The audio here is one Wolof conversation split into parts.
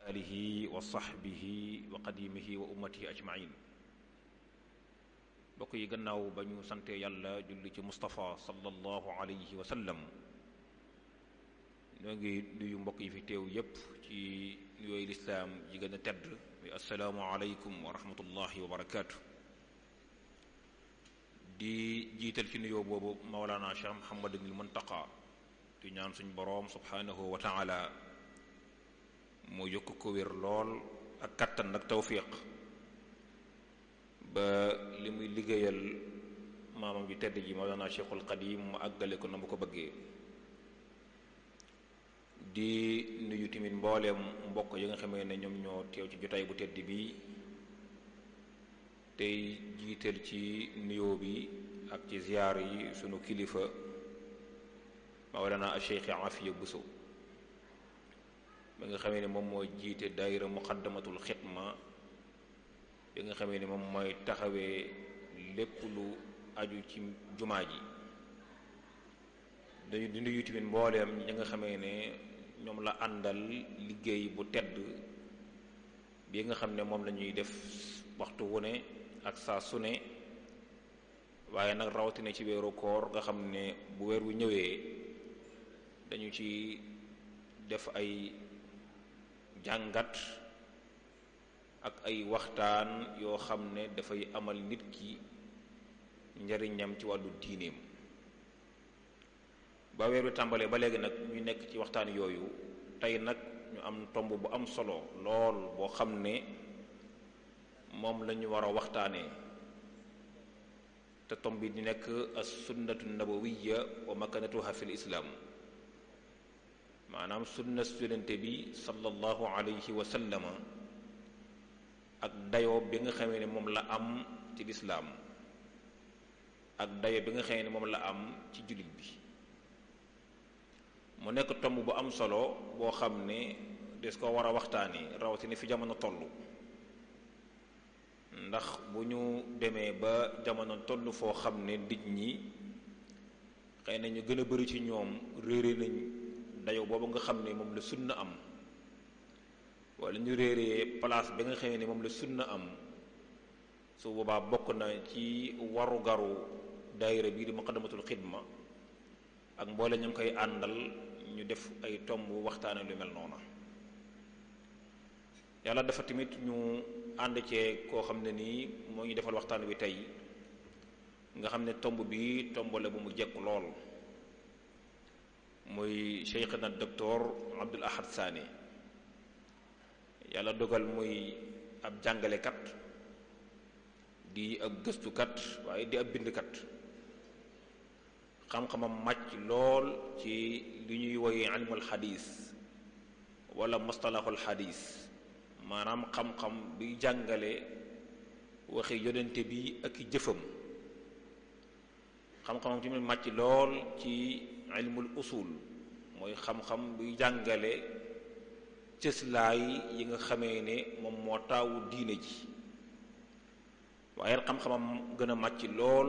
alihi wa sahbihi wa qadimihi wa ummatihi ajmain. bokk yi gannaaw ba ñu sante yàlla julli ci Mustafa sallallahu alayhi wa sallam, ñoo ngi nuyu mbokk yi fi teew yépp ci nuyooyu lislaam yi gën a tedd bi assalaamu aleykum wa rahmatullahi wa barakaatu. di jiital ci nuyoo boobu Mawlana Cheikh Muhammadul Muntaqa di ñaan suñ boroom subhanahu wa taala mu yokk ko wér lool ak kattan ak tawfiq ba li muy liggéeyal maamam ju tedd ji Mawlana Cheikhul Qadim mu àggale ko na mu ko bëggee. di nuyu tamit mbooleem mbokk yi nga xamee ne ñoom ñoo teew ci jotaay bu tedd bi, tey jiital ci nuyoo bi ak ci ziyaar yi sunu kilifa Mawlana Cheikh Afiya Buso ba nga xamee ne moom mooy jiite daayira muqaddamatul xidma bi nga xamee ne moom mooy taxawee lépp lu aju ci jumaa ji. dañu di nuyu tamit mbooleem ñi nga xamee ne ñoom la àndal liggéey bu tedd bi nga xam ne moom la ñuy def waxtu wu ne ak saa su ne, waaye nag rawatina ci weeru koor nga xam ne bu weer wu ñëwee dañu ci def ay jàngat ak ay waxtaan yoo xam ne dafay amal nit ki njariñam ci wàllu diineem. ba weer wi tàmbalee ba léegi nag ñu nekk ci waxtaan yooyu, tey nag ñu am tomb bu am solo lool boo xam ne moom la ñu war a waxtaanee, te tomb bi di nekk as sunnatu nabawiyya wa makanatuha fil islam, maanaam sunna yonent bi sallallahu alayhi wa sallama ak dayoo bi nga xamee ne moom la am ci lislaam ak dayoo bi nga xamee ne moom la am ci jullit bi. mu nekk tomb bu am solo boo xam ne des ko war a waxtaani rawatina fi jamono toll, ndax bu ñu demee ba jamono toll foo xam ne nit ñi xëy na ñu gën a bari ci ñoom réere nañ dayo boobu nga xam ne moom la sunna am, wala ñu réeree place bi nga xam ne moom la sunna am. su boobaa bokk na ci waru garu daayira bii di muqaddamatul xidma ak mboole ñu koy àndal ñu def ay tomb waxtaane lu mel noona. yàlla dafa tamit ñu ànd cee koo xam ne nii moo ñu defal waxtaan wi tey, nga xam ne tomb bi tomb la bu mu jekku lool, muy cheikhna docteur Abdul Ahad Sané. yàlla dogal muy ab jàngalekat, di ab gëstukat, waaye di ab bindkat. xam-xamam màcc lool ci li ñuy woyee ilmul xadis wala mustalahul xadis, maanaam xam-xam bi jàngale waxi yonente bi ak i jëfam. xam-xamam tamit màcc lool ci ilmul usul, mooy xam-xam bi jàngale cëslaay yi nga xamee ne moom moo taawu diine ji. waaye xam-xamam gën a màcc lool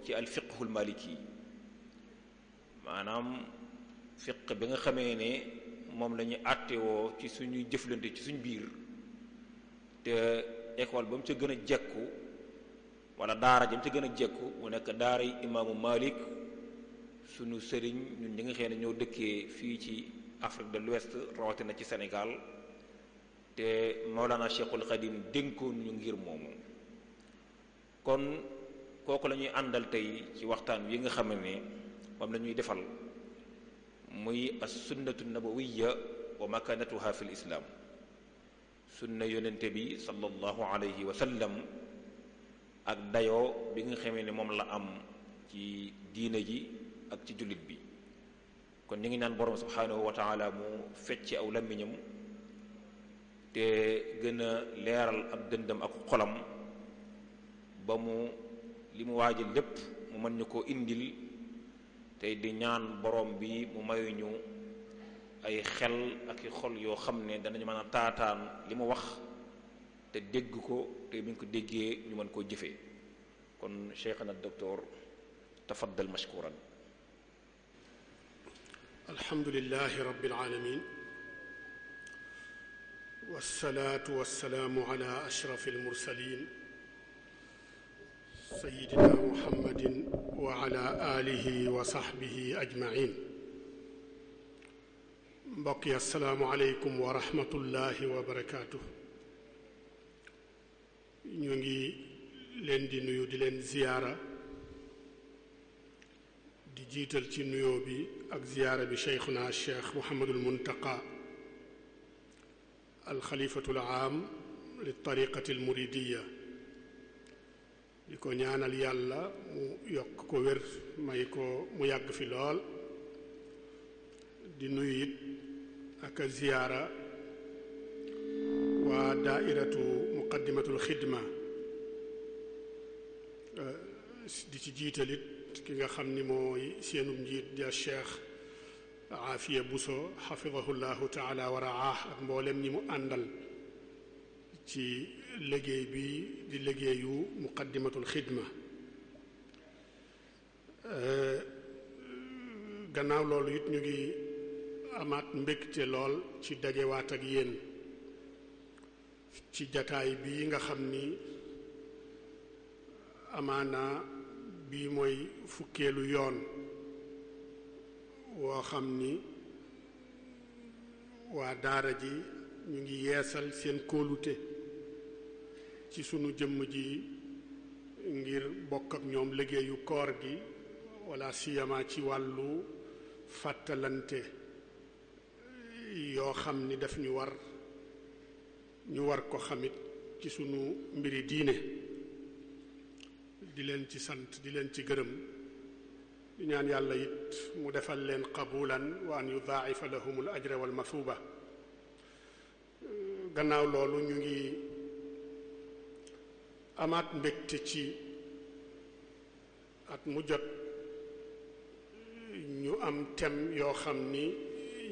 ci al fiqhul maliki, maanaam fiq bi nga xamee ne moom la ñu àttewoo ci suñuy jëflante ci suñ biir, te école ba mu ca gën a jekku wala daara ja mu ca gën a jekku mu nekk daara yi imaamu Malik, suñu sëriñ ñun ñi nga xam ne ñoo dëkkee fii ci Afrique de l'Ouest rawatina ci Sénégal, te Mawlana Cheikhul Khadim dénkoon ñu ngir moomu. kon kooku la ñuy àndal tey ci waxtaan wi nga xam ne moom la ñuy defal, muy as sunnatu nabawiyya wa makanatuha fil islam, sunna yonente bi sallallahu alayhi wa sallam ak dayoo bi nga xamee ne moom la am ci diine ji ak ci jullit bi. kon ñu ngi naan borom subhanahu wa taala mu fecc aw làmmiñam te gën a leeral ab dëndam ak xolam ba mu li mu waajal lépp mu mën ñu koo indil, tey di ñaan borom bi mu mayuñu ay xel ak i xol yoo xam ne danañu mën a taataan li mu wax te dégg ko, te bu ñu ko déggee ñu mën koo jëfee. kon cheikhana docteur tafaddal mashkuran. alhamdulillahi rabbil alamin wassalaatu wassalaamu ala ashrafil mursaliin sayyidina muhammadin wa ala aalihi wa sahbihi ajma'iin. mbokk yi assalaamu aleykum wa rahmatullahi wa barakaatuh. ñu ngi leen di nuyu di leen ziyaara, di jiital ci nuyoo bi ak ziyaara bi cheikhuna cheikh Muhammadul Muntaqa alxalifatul aam li tariqati almuridiya, di ko ñaanal yàlla mu yokk ko wér may ko mu yàgg fi lool. di nuyu it ak ziyaara waa daairatu muqaddimatul xidma, di ci jiitalit ki nga xam ni mooy seenum njiit di cheikh Aafiya Buso xafidahu llahu taala wa raah ak mboolem ñi mu àndal ci liggéey bi di liggéeyu muqaddimatul xidma. gannaaw loolu it ñu ngi amaat mbégte lool ci dajewaat ak yéen ci jataay bii nga xam ni amaana bii mooy fukkeelu yoon woo xam ni waa daara ji ñu ngi yeesal seen kóolute ci sunu jëmm ji ngir bokk ak ñoom liggéeyu koor gi, wala siyama ci wàllu fàttalante yoo xam ni daf ñu war ko xamit ci sunu mbiri diine. di leen ci sant, di leen ci gërëm, di ñaan yàlla it mu defal leen qabulan wa an yudaa'ifa lahumul ajra wal mathuba. gannaaw loolu ñu ngi amaat mbégte ci at mu jot ñu am thème yoo xam ni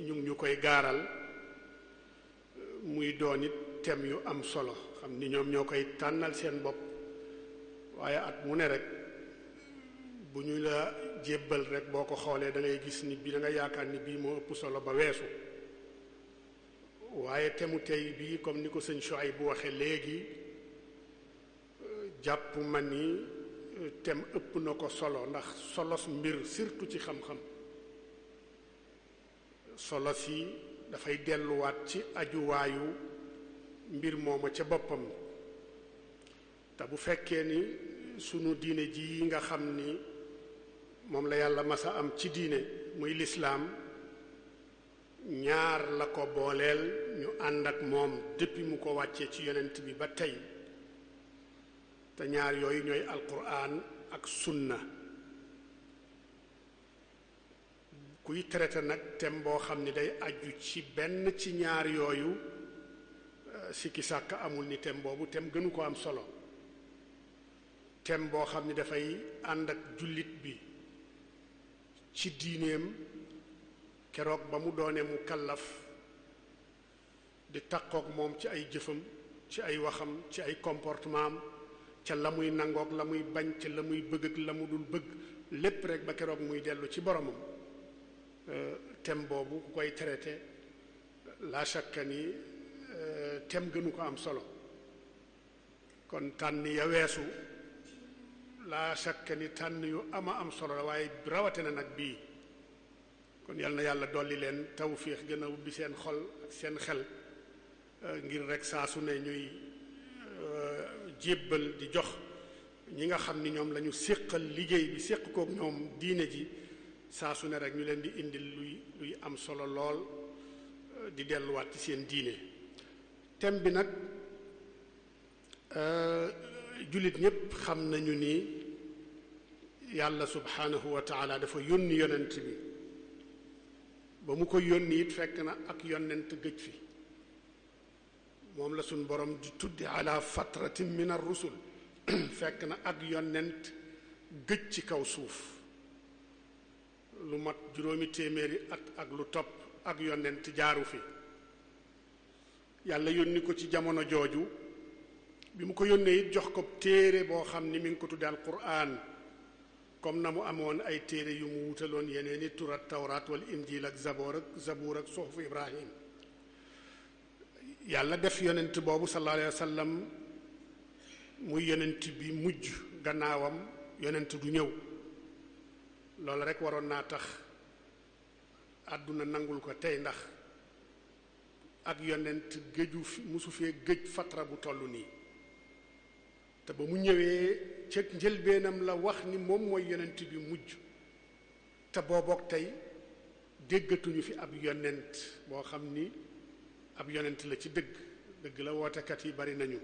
ñu ngi ñu koy gaaral, muy doon it thème yu am solo, xam ni ñoom ñoo koy tànnal seen bopp, waaye at mu ne rek bu ñu la jébbal rek boo ko xoolee da ngay gis ni bii da nga yaakaar ni bii moo ëpp solo ba weesu. waaye temu tey bii comme ni ko sëñ Chouaïb bu waxee léegi, jàpp ma ni tem ëpp na ko solo, ndax solos mbir surtout ci xam-xam solo si dafay delluwaat ci ajuwaayu mbir mooma ca boppam. te bu fekkee ni sunu diine ji nga xam ni moom la yàlla masa am ci diine muy lislaam, ñaar la ko booleel ñu ànd ak moom depuis mu ko wàccee ci yonent bi ba tey, te ñaar yooyu ñooy alquran ak sunna. kuy traité nag thème boo xam ni day aju ci benn ci ñaar yooyu, sikki sàkk amul ni thème boobu thème gënu ko am solo. thème boo xam ni dafay ànd ak jullit bi ci diineem keroog ba mu doone mu kallaf, di takkook moom ci ay jëfam, ci ay waxam, ci ay comportement am, ca la muy nangook la muy bañ, ca la muy bëgg ak la mu dul bëgg, lépp rek ba keroog muy dellu ci boromam. thème boobu ku koy traité la shakka ni thème gënu ko am solo. kon tànn ya weesu la shakka ni tànn yu am solo la, waaye rawate na nag bii. kon yal na yàlla dolli leen tawfiix, gën a ubbi seen xol ak seen xel, ngir rek saa su ne ñuy jébbal di jox ñi nga xam ni ñoom la ñu séqal liggéey bi, séq kook ñoom diine ji, saa su ne rek ñu leen di indil luy am solo lool, di delluwaat ci seen diine. thème bi nag jullit ñépp xam nañu ni yàlla subhanahu wa taala dafa yónni yonent bi. ba mu ko yónni it fekk na ak yonent gëj fi, moom la suñ borom di tuddi ala fatratin min ar-rusul fekk na ak yonent gëj ci kaw suuf lu mat 700 at ak lu topp ak yonent jaaru fi. yàlla yónni ko ci jamono jooju, bi mu ko yónnee it jox ko téere boo xam ni mi ngi ko tudde alquran, comme na mu amoon ay téere yu mu wutaloon yeneen i turat tawraat wal injil ak zabuur ak suhufu ibrahim. yàlla def yonent boobu sallallahu alayhi wa sallam muy yonent bi mujj gannaawam yonent du ñëw loolu rek waroon naa tax àdduna nangul ko tey ndax ak yonent géju musu fee géej fatra bu toll nii te ba mu ñëwee ca njëlbeenam la wax ni moom mooy yonent bi mujj te boobook tey déggatuñu fi ab yonent boo xam ni ab yonent la ci dëgg la wootekat yi bari nañu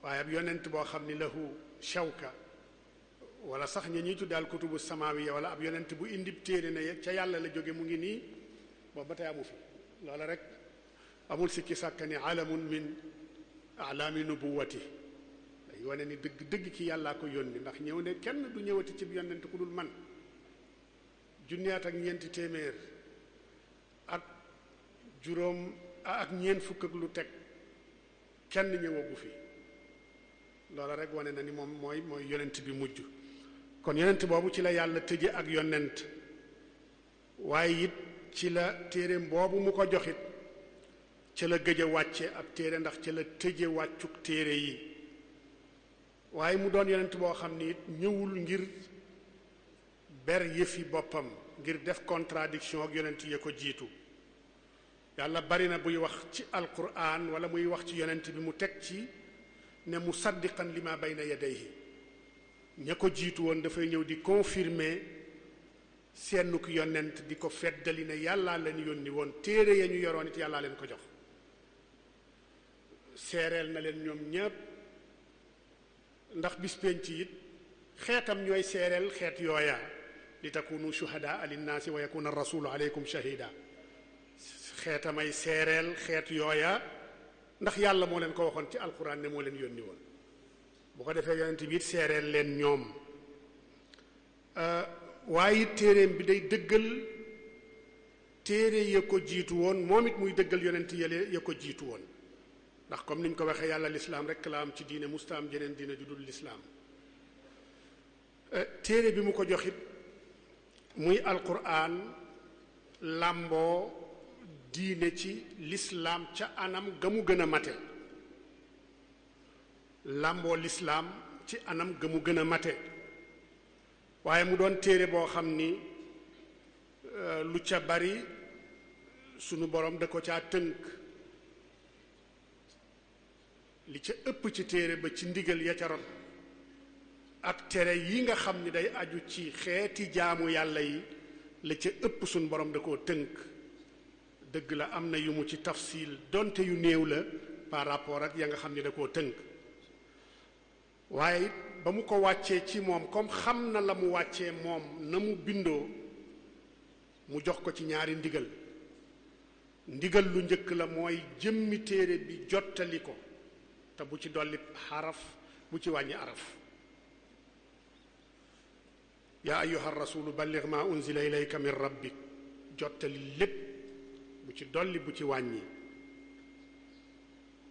waaye ab yonent boo xam ni lahu shawka wala sax ñi ñuy tuddaal kutubu samawiya wala ab yonent bu indi téere na ca yàlla la jóge mu ngi nii boobu ba tey amu fi loola rek amul sikki sàkka ni alamun min alaami nubuwati day wane ni dëgg ki yàllaa ko yónni ndax ñëw ne kenn du ñëwati ci yonent ku dul man junniyaat ak ñeenti téeméer ak juróom ak ñeent fukk ak lu teg kenn ñëwagu fi loola rek wane na ni moom mooy yonent bi mujj kon yonent boobu ci la yàlla tëje ak yonent waaye it ci la téereem boobu mu ko joxit ca la gëj a wàcce ab téere ndax ca la tëje wàccuk téere yi waaye mu doon yonent boo xam ni it ñëwul ngir ber yëfi boppam ngir def contradiction ak yonent ya ko jiitu yàlla bari na buy wax ci alquran wala muy wax ci yonent bi mu teg ci ne musaddiqan lima bayna yadayhi ña ko jiitu woon dafay ñëw di confirmer seenuk yonent di ko feddali ne yàllaa leen yónni woon téere ya ñu yoroon it yàllaa leen ko jox seereel na leen ñoom ñépp ndax bis penc it xeetam ñooy seereel xeet yooya li takunu shuhadaa linnaasi wa yakuna rasulu aleykum shahida xeetamay seereel xeet yooya ndax yàlla moo leen ko waxoon ci alquran ne moo leen yónni woon bu ko defee yonent bi it seereel leen ñoom waaye it téereem bi day dëggal téere ya ko jiitu woon moom it muy dëggal yonent yële ya ko jiitu woon ndax comme niñ ko waxee yàlla lislaam rekk la am ci diine musta am jeneen diine ju dul lislaam téere bi mu ko joxit muy alquran làmboo diine ci lislaam ca anam ga mu gën a mate làmboo lislaam ci anam ga mu gën a mate waaye mu doon téere boo xam ni lu ca bari sunu borom da ko caa tënk li ca ëpp ci téere ba ci ndigal ya ca rot ak tere yi nga xam ni day aju ci xeeti jaamu yàlla yi la ca ëpp sunu borom da koo tënk dëgg la am na yu mu ci tafsil donte yu néew la par rapport ak ya nga xam ni da koo tënk waaye ba mu ko wàccee ci moom comme xam na la mu wàccee moom na mu bindoo mu jox ko ci ñaari ndigal lu njëkk la mooy jëmmi téere bi jottali ko te bu ci dolli xaraf bu ci wàññi araf yaa ayyuha rasulu balligh ma unzila ilayka min rabbik jottali lépp bu ci dolli bu ci wàññi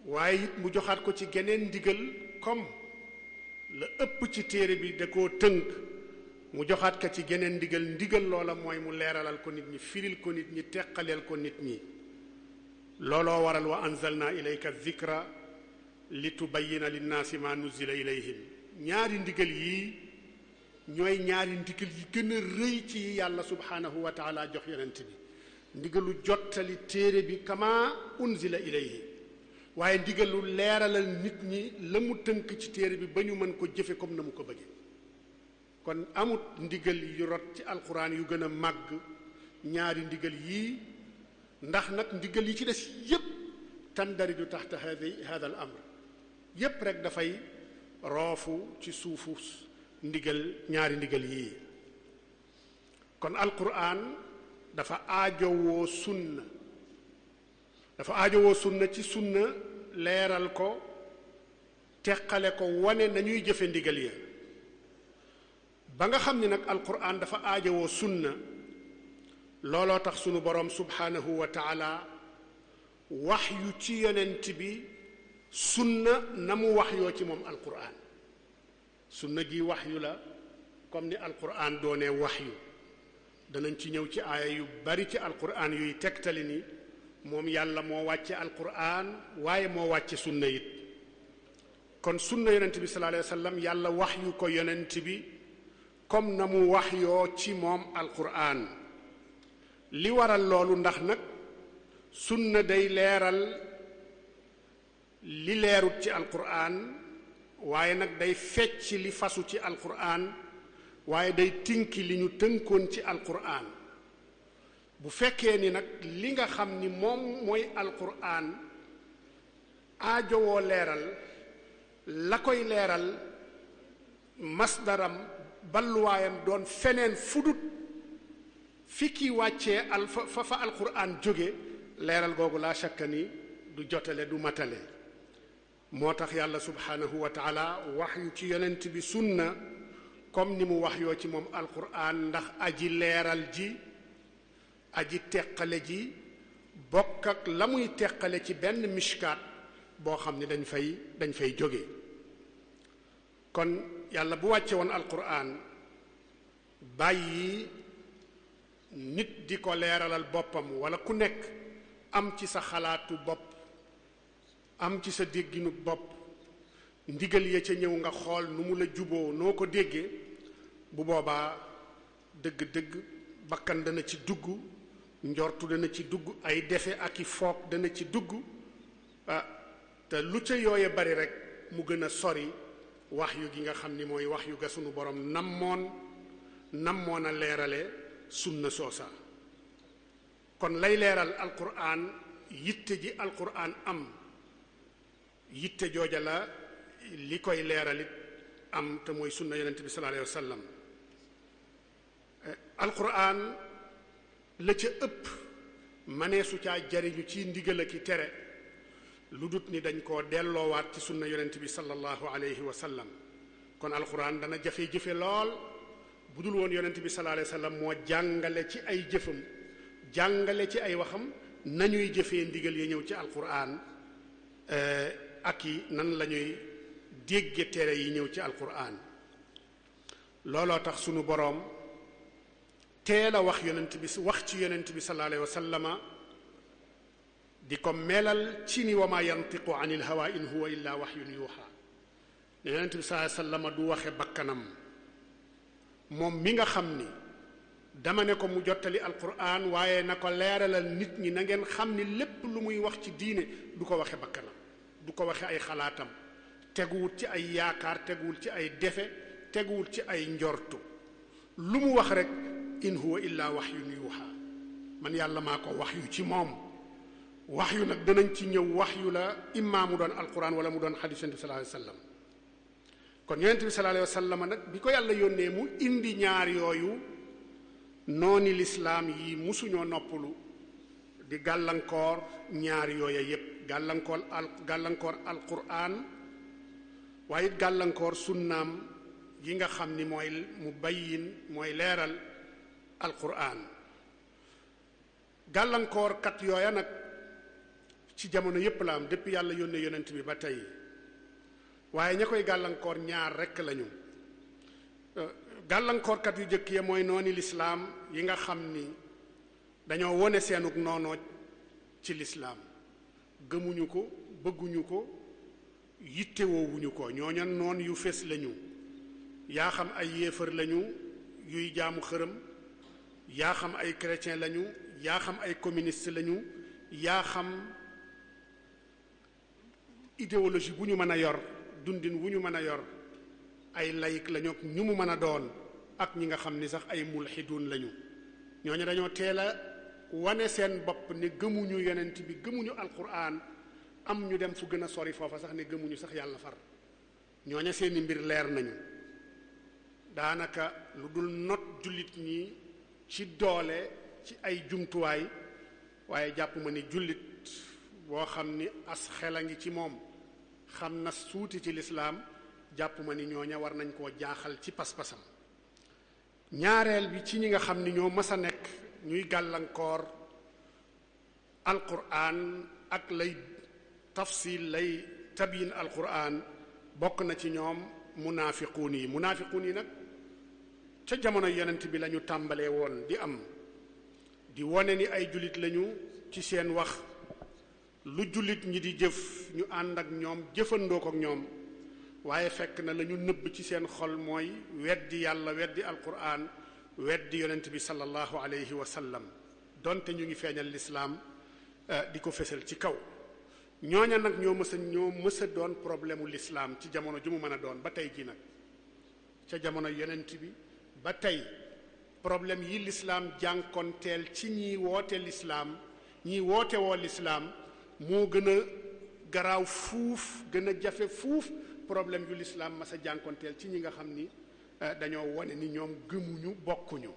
waaye it mu joxaat ko ci geneen ndigal comme la ëpp ci téere bi da koo tënk mu joxaat ko ci geneen ndigal loola mooy mu leeralal ko nit ñi firil ko nit ñi teqaleel ko nit ñi looloo waral wa anzalna ilayka dhikra li tubayyina linnaasi ma nuzila ilayhim ñaari ndigal yii ñooy ñaari ndigal yi gën a rëy ci yàlla subhanahu wa taala jox yonent bi ndigalu jottali téere bi kama unzila ilayhi waaye ndigalu leeralal nit ñi la mu tënk ci téere bi ba ñu mën ko jëfe comme na mu ko bëggee kon amut ndigal yu rot ci alquran yu gën a màgg ñaari ndigal yii ndax nag ndigal yi ci des yépp tandariju taxta hada al amr yépp rek dafay roofu ci suufu ñaari ndigal yii kon alquran dafa aajowoo sunna ci sunna leeral ko teqale ko wane nañuy jëfe ndigal ya ba nga xam ni nag alquran dafa aajowoo sunna looloo tax sunu boroom subhanahu wa taala wax yu ci yonent bi sunna na mu wax yoo ci moom alquran sunna gi wax yu la comme ni alquran doonee wax yu danañ ci ñëw ci aaya yu bari ci alquran yuy tegtali ni moom yàlla moo wàcce alquran waaye moo wàcce sunna it kon sunna yonent bi sallallahu alayhi wa sallam yàlla wax yu ko yonent bi comme na mu wax yoo ci moom alquran li waral loolu ndax nag sunna day leeral li leerut ci alquran waaye nag day fecc li fasu ci alquran waaye day tinki li ñu tënkoon ci alquran bu fekkee ni nag li nga xam ni moom mooy alquran aajowoo leeral la koy leeral masdaram balluwaayam doon feneen fudut fi ki wàccee fa alquran jóge leeral googu laa shakka ni du jotale du matale moo tax yàlla subhanahu wa taala wax yu ci yonent bi sunna comme ni mu wax yoo ci moom alquran ndax aji leeral ji aji teqale ji bokk ak la muy teqale ci benn mishkaat boo xam ni dañ fay jóge kon yàlla bu wàcce woon alquran bàyyi nit di ko leeralal boppam wala ku nekk am ci sa xalaatu bopp am ci sa dégginu bopp ndigal ya ca ñëw nga xool nu mu la juboo noo ko déggee bu boobaa dëgg-dëgg bakkan dana ci dugg njortu dana ci dugg ay defe ak i foog dana ci dugg te lu ca yooye bari rek mu gën a sori wax yu gi nga xam ni mooy wax yu ga sunu borom nammoon a leerale sunna soosa kon lay leeral alquran yitte ji alquran am yitte jooja la li koy leeralit am te mooy sunna yonent bi sallallahu alayhi wa sallam alquran la ca ëpp maneesu caa jariñu ci ndigal ak i tere lu dut ni dañ koo delloowaat ci sunna yonent bi sallallahu alayhi wa sallam kon alquran dana jafe-jëfe lool bu dul woon yonent bi sallallahu alayhi wa sallam moo jàngale ci ay jëfam jàngale ci ay waxam nañuy jëfee ndigal yi ñëw ci alquran ak i nan la ñuy dégge tere yi ñëw ci alquran looloo tax sunu boroom teel a wax ci yonent bi sallallahu alayhi wa sallama di ko melal ci ni wa ma yantiqu anil hawa in huwa illa wahyun yuha yonent bi sallallahu alayhi wa sallama du waxe bakkanam moom mi nga xam ni dama ne ko mu jottali alquran waaye na ko leeralal nit ñi na ngeen xam ni lépp lu muy wax ci diine du ko waxe bakkanam du ko waxe ay xalaatam teguwul ci ay yaakaar teguwul ci ay defe teguwul ci ay njortu lu mu wax rek in huwa illa wahyun yuha man yàlla maa ko wax yu ci moom wax yu nag danañ ci ñëw wax yu la imma mu doon alquran wala mu doon xadiis yonent bi sallallahu alayhi wa sallam kon yonent bi sallallahu alayhi wa sallam nag bi ko yàlla yónnee mu indi ñaar yooyu nooni lislaam yi musuñoo noppalu di gàllankoor ñaar yooya yépp gàllankoor alquran waaye it gàllankoor sunnaam yi nga xam ni mooy mu bayyin mooy leeral alquran gàllankoor kat yooya nag ci jamono yépp la am depuis yàlla yónnee yonent bi ba tey waaye ña koy gàllankoor ñaar rekk lañu gàllankoorkat yu jëkk ya mooy nooni lislaam yi nga xam ni dañoo wone seenug noonoo ci lislaam gëmuñu ko bëgguñu ko yittewoowuñu ko ñooña noon yu fés lañu yaa xam ay yéefar lañu yuy jaamu xërëm yaa xam ay chrétien lañu yaa xam ay communiste lañu yaa xam idéologie bu ñu mën a yor dundin wu ñu mën a yor ay layik lañu ak ñu mu mën a doon ak ñi nga xam ni sax ay mulxiduun lañu ñooñu dañoo teel a wane seen bopp ne gëmuñu yonent bi gëmuñu alquran am ñu dem fu gën a sori foofa sax ne gëmuñu sax yàlla far ñooña seeni mbir leer nañu daanaka lu dul not jullit ñi ci doole ci ay jumtuwaay waaye jàpp ma ni jullit boo xam ni as xel a ngi ci moom xam na suuti ci lislaam jàpp ma ni ñooña war nañ koo jaaxal ci pas-pasam ñaareel bi ci ñi nga xam ni ñoo mas a nekk ñuy gàllankoor alquran ak lay tafsil lay tabiin alquran bokk na ci ñoom munaafiquun yi nag ca jamono yonent bi lañu tàmbalee woon di am di wone ni ay jullit lañu ci seen wax lu jullit ñi di jëf ñu ànd ak ñoom jëfandoo ko ak ñoom waaye fekk na la ñu nëbb ci seen xol mooy weddi yàlla weddi alquran weddi yonent bi sallallahu alayhi wa sallam donte ñu ngi feeñal lislaam di ko fësal ci kaw. ñooña nag ñoo mës a doon problème u lislaam ci jamono ju mu mën a doon ba tey ji nag ca jamono yonent bi ba tey problème yi lislaam jànkonteel ci ñiy woote lislaam ñiy woote woo lislaam moo gën a garaaw fuuf gën a jafe fuuf problème yu lislaam mas a jànkonteel ci ñi nga xam ni dañoo wone ni ñoom gëmuñu bokkuñu.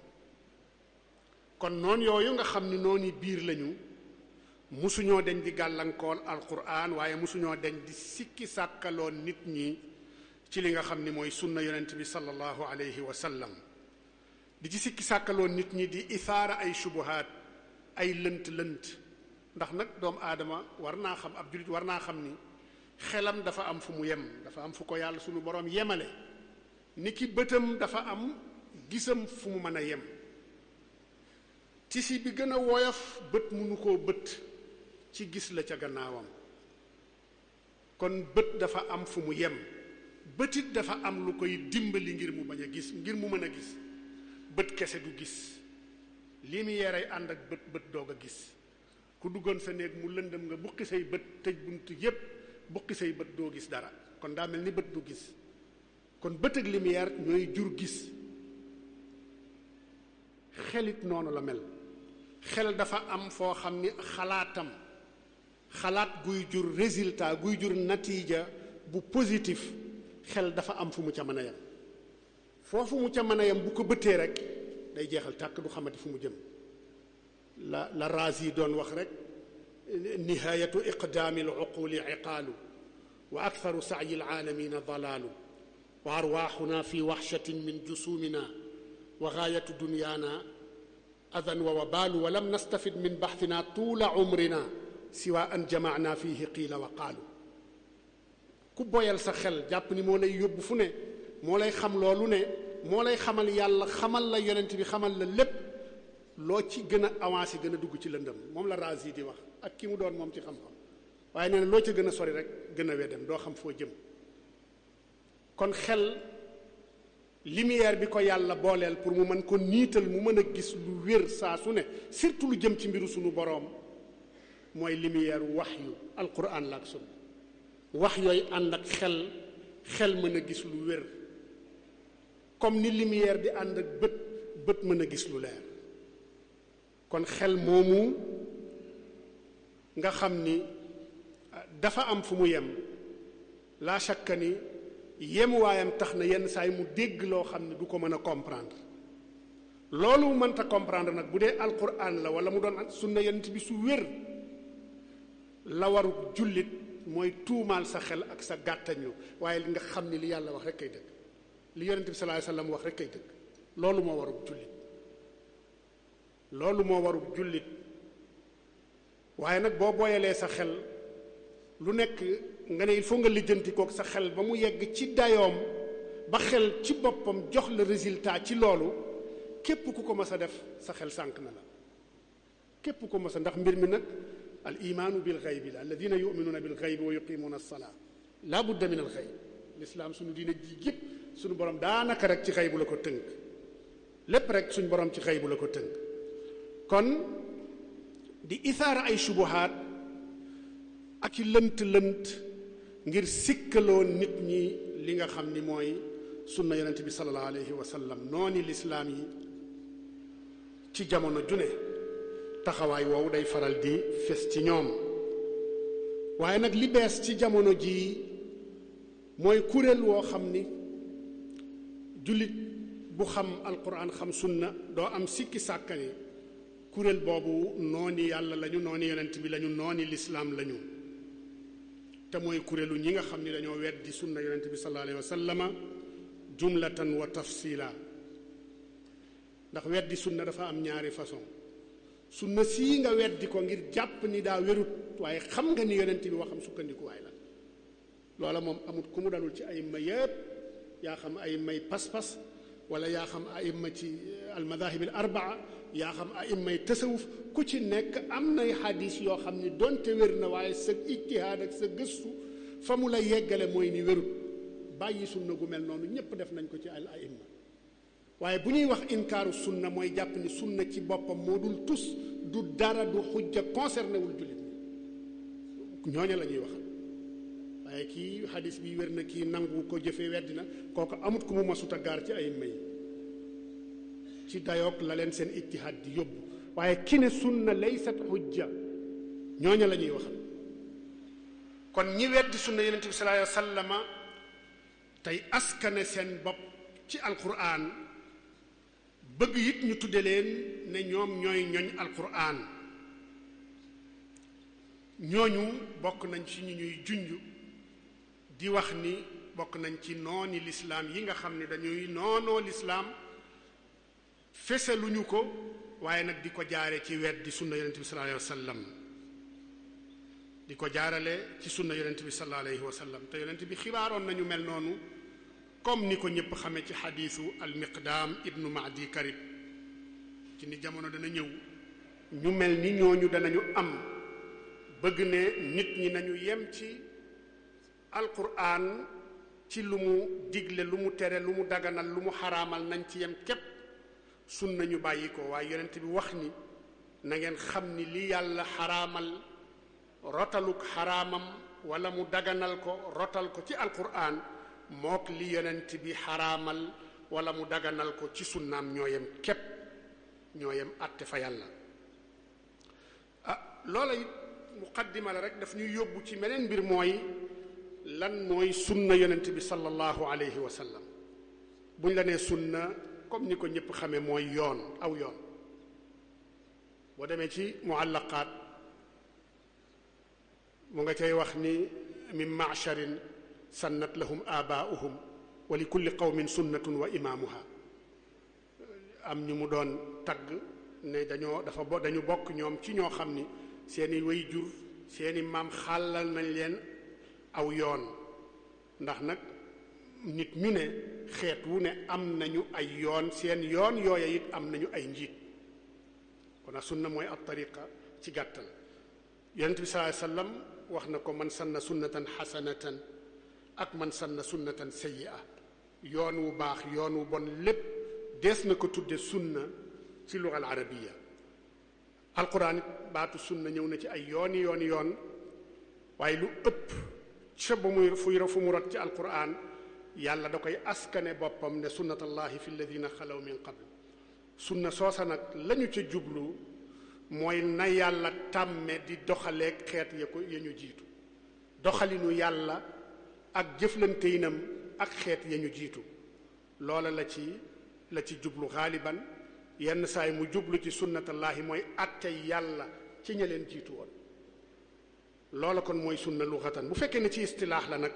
kon noonu yooyu nga xam ni noonu biir lañu musuñoo deñ di gàllankoor alquran waaye musuñoo deñ di sikki sàkkaloon nit ñi ci li nga xam ni mooy sunna yonent bi sallallahu alayhi wa sallam di ci sikki sàkkaloon nit ñi di isaara ay shubuhaat ay lënt-lënt ndax nag doomu aadama war naa xam ab jullit war naa xam ni xelam dafa am fu mu yem dafa am fu ko yàlla sunu boroom yemale ni ki bëtam dafa am gisam fu mu mën a yem tisi bi gën a woyof bët mënu koo bët ci gis la ca gannaawam kon bët dafa am fu mu yem bëtit dafa am lu koy dimbali ngir mu bañ a gis ngir mu mën a gis bët kese du gis lumière ay ànd ak bët doog a gis ku duggoon sa néeg mu lëndëm nga buqi say bët tëj bunt yépp buqi say bët doo gis dara kon daa mel ni bët du gis kon bët ak lumière ñooy jur gis. xelit noonu la mel xel dafa am foo xam ni xalaat guy jur résultat guy jur natiija bu positif xel dafa am fu mu ca mën a yem foofu mu ca mën a yem bu ko bëttee rek day jeexal tàkk du xamati fu mu jëm la Raazi doon wax rek nihaayatu iqdaami al-uquli iqaalu wa aktharu sa'yi al-aalamiina dalaalu wa arwaaxuna fi waxshatin min jusuumina wa gaayatu dunyaana adan wa wabaalu wa lam nastafid min baxtina tuula umrina siwa an jamaana fihi qiila wa qaalu. ku boyal sa xel jàpp ni moo lay yóbbu fu ne moo lay xam loolu ne moo lay xamal yàlla xamal la yonent bi xamal la lépp loo ci gën a avancé gën a dugg ci lëndëm moom la Raazi di wax ak ki mu doon moom ci xam-xam waaye nee na loo ca gën a sori rek gën a weddem doo xam foo jëm. kon xel lumière bi ko yàlla booleel pour mu mën ko niital mu mën a gis lu wér saa su ne surtout lu jëm ci mbiru sunu boroom mooy lumière waxyu alquran la ak sunna wax yooyu ànd ak xel mën a gis lu wér comme ni lumière di ànd ak bët mën a gis lu leer. kon xel moomu nga xam ni dafa am fu mu yem laa shakka ni yemuwaayam tax na yenn saa yi mu dégg loo xam ne du ko mën a comprendre loolu mu mënta comprendre nag bu dee alquran la wala mu doon sunna yonent bi su wér la waru jullit mooy tuumaal sa xel ak sa gàttañlu waaye li nga xam ni li yàlla wax rek kay dëgg li yonent bi sallallahu alayhi wasallam wax rek kay dëgg loolu moo waru jullit waaye nag boo booyalee sa xel lu nekk nga ne il faut nga lijjanti kook sa xel ba mu yegg ci dayoom ba xel ci boppam jox la résultat ci loolu képp ku ko mës a def sa xel sànq na la képp ku mës a ndax mbir mi nag al imaanu bil xaybi la alladina yuminuuna bil xaybi wa yuqimuuna alsalaa laa budda min al xayb lislaam suñu diine ji yëpp suñu borom daanaka rek ci xaybu la ko tënk lépp rek suñu borom ci xaybu la ko tënk kon di isaara ay subuhaat ak i lënt ngir sikkaloo nit ñi li nga xam ni mooy sunna yonent bi sallallahu alayhi wa sallam nooni lislaam yi ci jamono june taxawaay woowu day faral di fes ci ñoom waaye nag li bees ci jamono jii mooy kuréel woo xam ni jullit bu xam alquran xam sunna doo am sikki sàkkani kuréel boobu nooni yàlla lañu nooni yonent bi lañu nooni lislaam lañu te mooy kuréelu ñi nga xam ni dañoo weddi sunna yonent bi sallallahu alayhi wa sallama jumlatan wa tafsila ndax weddi sunna dafa am ñaari façon sunna sii nga weddi ko ngir jàpp ni daa wérut waaye xam nga ni yonent bi waxam sukkandikuwaay la loola moom amut ku mu dalul ci ay may yëpp yaa xam ay may pas-pas wala yaa xam aimma ci almadahib al arbaa yaa xam aimmay tasawuf ku ci nekk am nay xadis yoo xam ni donte wér na waaye sa ijtihaad ak sa gëstu fa mu la yeggale mooy ni wérut bàyyi sunna gu mel noonu ñépp def nañ ko ci al aimma waaye bu ñuy wax inkaaru sunna mooy jàpp ni sunna ci boppam moo dul tus du dara du xujja concerné wul jullit ñi ñooña la ñuy waxal waaye kii xadis bi wér na kii nangu ko jëfee weddi na kooku amut ku mu masut a gaar ci ay may ci dayoog la leen seen ijtihaad di yóbbu waaye ki ne sunna laysat xujja ñooña la ñuy waxal kon ñi weddi sunna yonent bi sallallahu alayhi wa sallama tey askane seen bopp ci alquran bëgg it ñu tudde leen ne ñoom ñooy ñoñ alquran ñooñu bokk nañ ci ñu ñuy junj di wax ni bokk nañ ci nooni lislaam yi nga xam ne dañuy noonoo lislaam fesaluñu ko waaye nag di ko jaare ci weddi sunna yonent bi sallallahu alayhi wa sallam di ko jaarale ci sunna yonent bi sallallahu alayhi wa sallam te yonent bi xibaaroon nañu mel noonu comme ni ko ñëpp xamee ci xadiisu almiqdaam ibnu maadi karib ci ni jamono dana ñëw ñu mel ni ñooñu danañu am bëgg ne nit ñi nañu yem ci alquran ci lu mu digle lu mu tere lu mu daganal lu mu xaraamal nañ ci yem képp sunna ñu bàyyi ko waaye yonent bi wax ni na ngeen xam ni li yàlla xaraamal rotaluk xaraamam wala mu daganal ko rotal ko ci alquran mook li yonent bi xaraamal wala mu daganal ko ci sunnaam ñoo yem képp ñoo yem àtte fa yàlla loola it muqaddima la rek daf ñuy yóbbu ci meneen mbir mooy lan mooy sunna yonent bi sallallahu alayhi wa sallam buñ la nee sunna comme ni ko ñëpp xamee mooy yoon aw yoon boo demee ci muallaqaat mu nga cay wax ni min macharin sannat lahum abaauhum wa li kulli qawmin sunnatun wa imaamuha am ñu mu doon tagg ne dañu bokk ñoom ci ñoo xam ni seeni way jur seeni maam xàllal nañ leen aw yoon ndax nag nit ñu ne xeet wu ne am nañu ay yoon seen yoon yooya it am nañu ay njiit kon a sunna mooy ab tariqa ci gàttal yonent bi sallallahu alayhi wasallam wax na ko man sanna sunnatan xasanatan ak man sanna sunnatan sayyi'a yoon wu baax yoon wu bon lépp dees na ko tudde sunna ci luga al arabiya alquran it baatu sunna ñëw na ci ay yoon waaye lu ëpp ca ba muy fu mu rot ci alquran yàlla da koy askane boppam ne sunnatallahi fi alladina xalaw min qabl sunna soosa nag lañu ca jublu mooy na yàlla tàmme di doxaleeg xeet ya ñu jiitu doxalinu yàlla ak jëflanteinam ak xeet ya ñu jiitu loola la ci jublu xaaliban yenn saay mu jublu ci sunnatallahi mooy attey yàlla ci ña leen jiitu woon loola kon mooy sunna luxatan bu fekkee ne ci istilaax la nag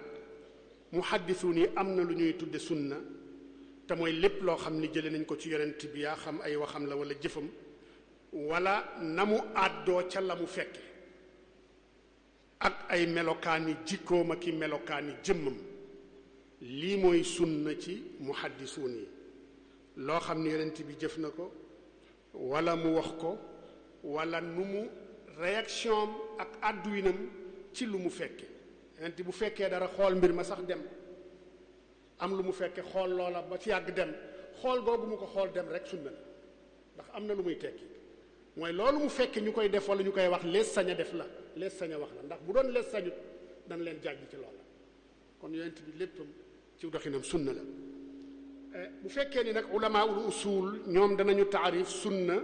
muhaddisuun yi am na lu ñuy tudde sunna te mooy lépp loo xam ni jële nañ ko ci yonent bi yaa xam ay waxam la wala jëfam wala na mu àddoo ca la mu fekke ak ay melokaani jikkoom ak i melokaani jëmmam lii mooy sunna ci muhaddisuun yi loo xam ni yonent bi jëf na ko wala mu wax ko wala nu mu réaction ak àdduwinam ci lu mu fekke yonent bu fekkee dara xool mbir ma sax dem am lu mu fekke xool loola ba ci yàgg dem xool googu mu ko xool dem rek sunna la ndax am na lu muy tekki mooy loolu mu fekke ñu koy def wala ñu koy wax lees sañ a def la lees sañ a wax la ndax bu doon lees sañut dana leen jàjj ci loola kon yonent bi léppam ci doxinam sunna la bu fekkee ni nag ulamaul usul ñoom danañu taarif sunna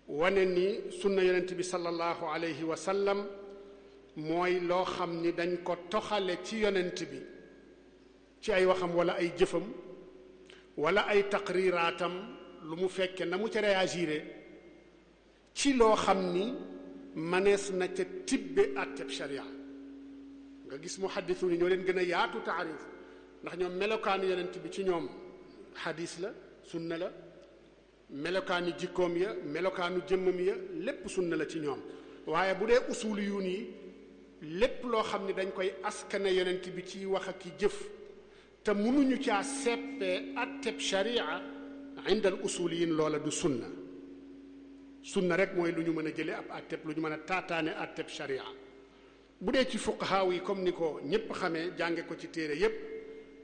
wane ni sunna yonent bi sallallahu alayhi wa sallam mooy loo xam ni dañ ko toxale ci yonent bi ci ay waxam wala ay jëfam wala ay taqriraatam lu mu fekke na mu ca réagiré ci loo xam ni manees na ca tibbe atteb sharia nga gis muhaddisuun yi ñoo leen gën a yaatu taarif ndax ñoom melokaanu yonent bi ci ñoom xadis la sunna la melokaani jikkoom ya melokaanu jëmmam ya lépp sunna la ci ñoom waaye bu dee usuliyuun yi lépp loo xam ne dañ koy askane yonent bi ci wax ak ki jëf te mënuñu caa seppee atteb sharia inda al usuliyin loola du sunna. sunna rek mooy lu ñu mën a jële ab atteb lu ñu mën a taataane atteb sharia. bu dee ci fuqahaa yi comme ni ko ñépp xamee jànge ko ci téere yépp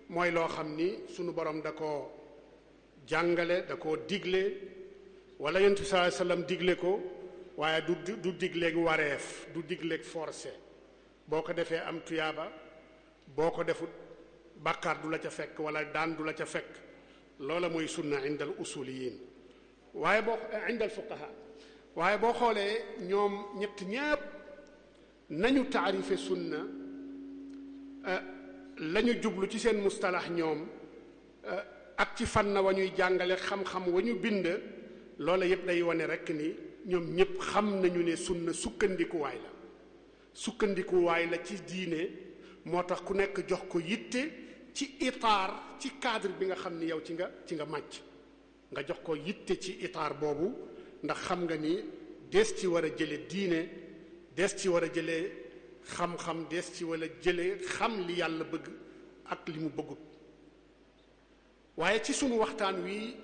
mooy loo xam ni sunu borom da ko jàngale da ko digle wala yonent bi sallallahu alayhi wasallam digle ko waaye du digleeg wareef du digleeg forcé boo ko defee am tuyaaba boo ko defut bàkkaar du la ca fekk wala daan du la ca fekk loola mooy sunna indal usuliyin waaye boo indal fuqaha waaye boo xoolee ñoom ñett ñépp nañu taarife sunna la ñu jublu ci seen mustalax ñoom ak ci fànn wa ñuy jàngale xam-xam wa ñu bind loola yépp day wane rekk ni ñoom ñépp xam nañu ne sunna sukkandikuwaay la ci diine moo tax ku nekk jox ko yitte ci itaar ci cadre bi nga xam ni yow ci nga màcc nga jox ko yitte ci itaar boobu ndax xam nga ni des ci war a jële diine des ci war a jële xam-xam des ci war a jële xam li yàlla bëgg ak li mu bëggut waaye ci sunu waxtaan wi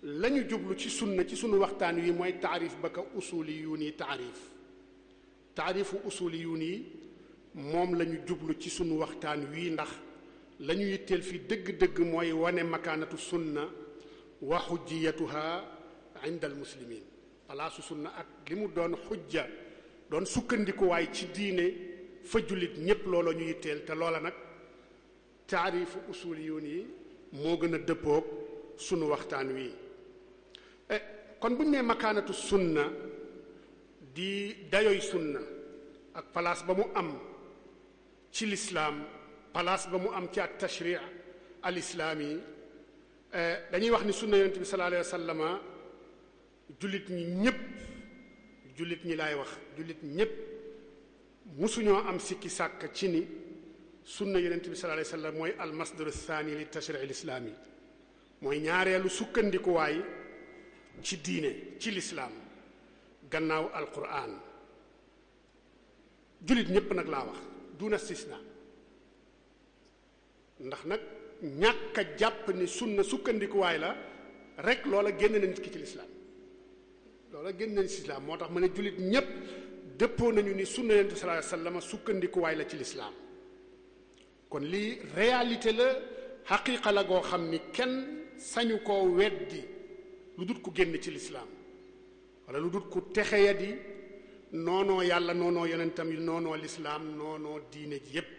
lañu jublu ci sunna ci sunu waxtaan wi mooy taarif ba ka usuliyuun yi taarifu usuliyuun yi moom lañu jublu ci sunu waxtaan wi ndax lañu yitteel fi dëgg-dëgg mooy wane makaanatu sunna wa xujjiyatuha inda al muslimin palaasu sunna ak li mu doon xujja doon sukkandikuwaay ci diine fa jullit ñépp looloo ñu yitteel te loola nag taarifu usuliyuun yi moo gën a dëppoog sunu waxtaan wi kon bu ñu nee makaanatu sunna di dayoy sunna ak place ba mu am ci lislaam place ba mu am ci at tashri' al islaami dañuy wax ni sunna yonent bi sallallahu alayhi wa sallama jullit ñi ñépp jullit ñi laay wax jullit ñépp musuñoo am sikki sàkk ci ni sunna yonent bi sallallahu alayhi wa sallam mooy al masdar athani li tashri' al islaami mooy ñaareelu sukkandikuwaay ci diine ci lislaam gannaaw alquran jullit ñépp nag laa wax duna istisna ndax nag ñàkk a jàpp ni sunna sukkandikuwaay la rek loola génn na nit ki ci lislaam loola génn na ci lislaam moo tax ma ne jullit ñépp dëppoo nañu ni sunna yonent bi sallallahu alayhi wasallam sukkandikuwaay la ci lislaam kon lii réalité la xaqiiqa la goo xam ni kenn sañu koo weddi lu dut ku génn ci lislaam wala lu dut ku texeya di noonoo yàlla noonoo yonentam yi noonoo lislaam noonoo diine ji yépp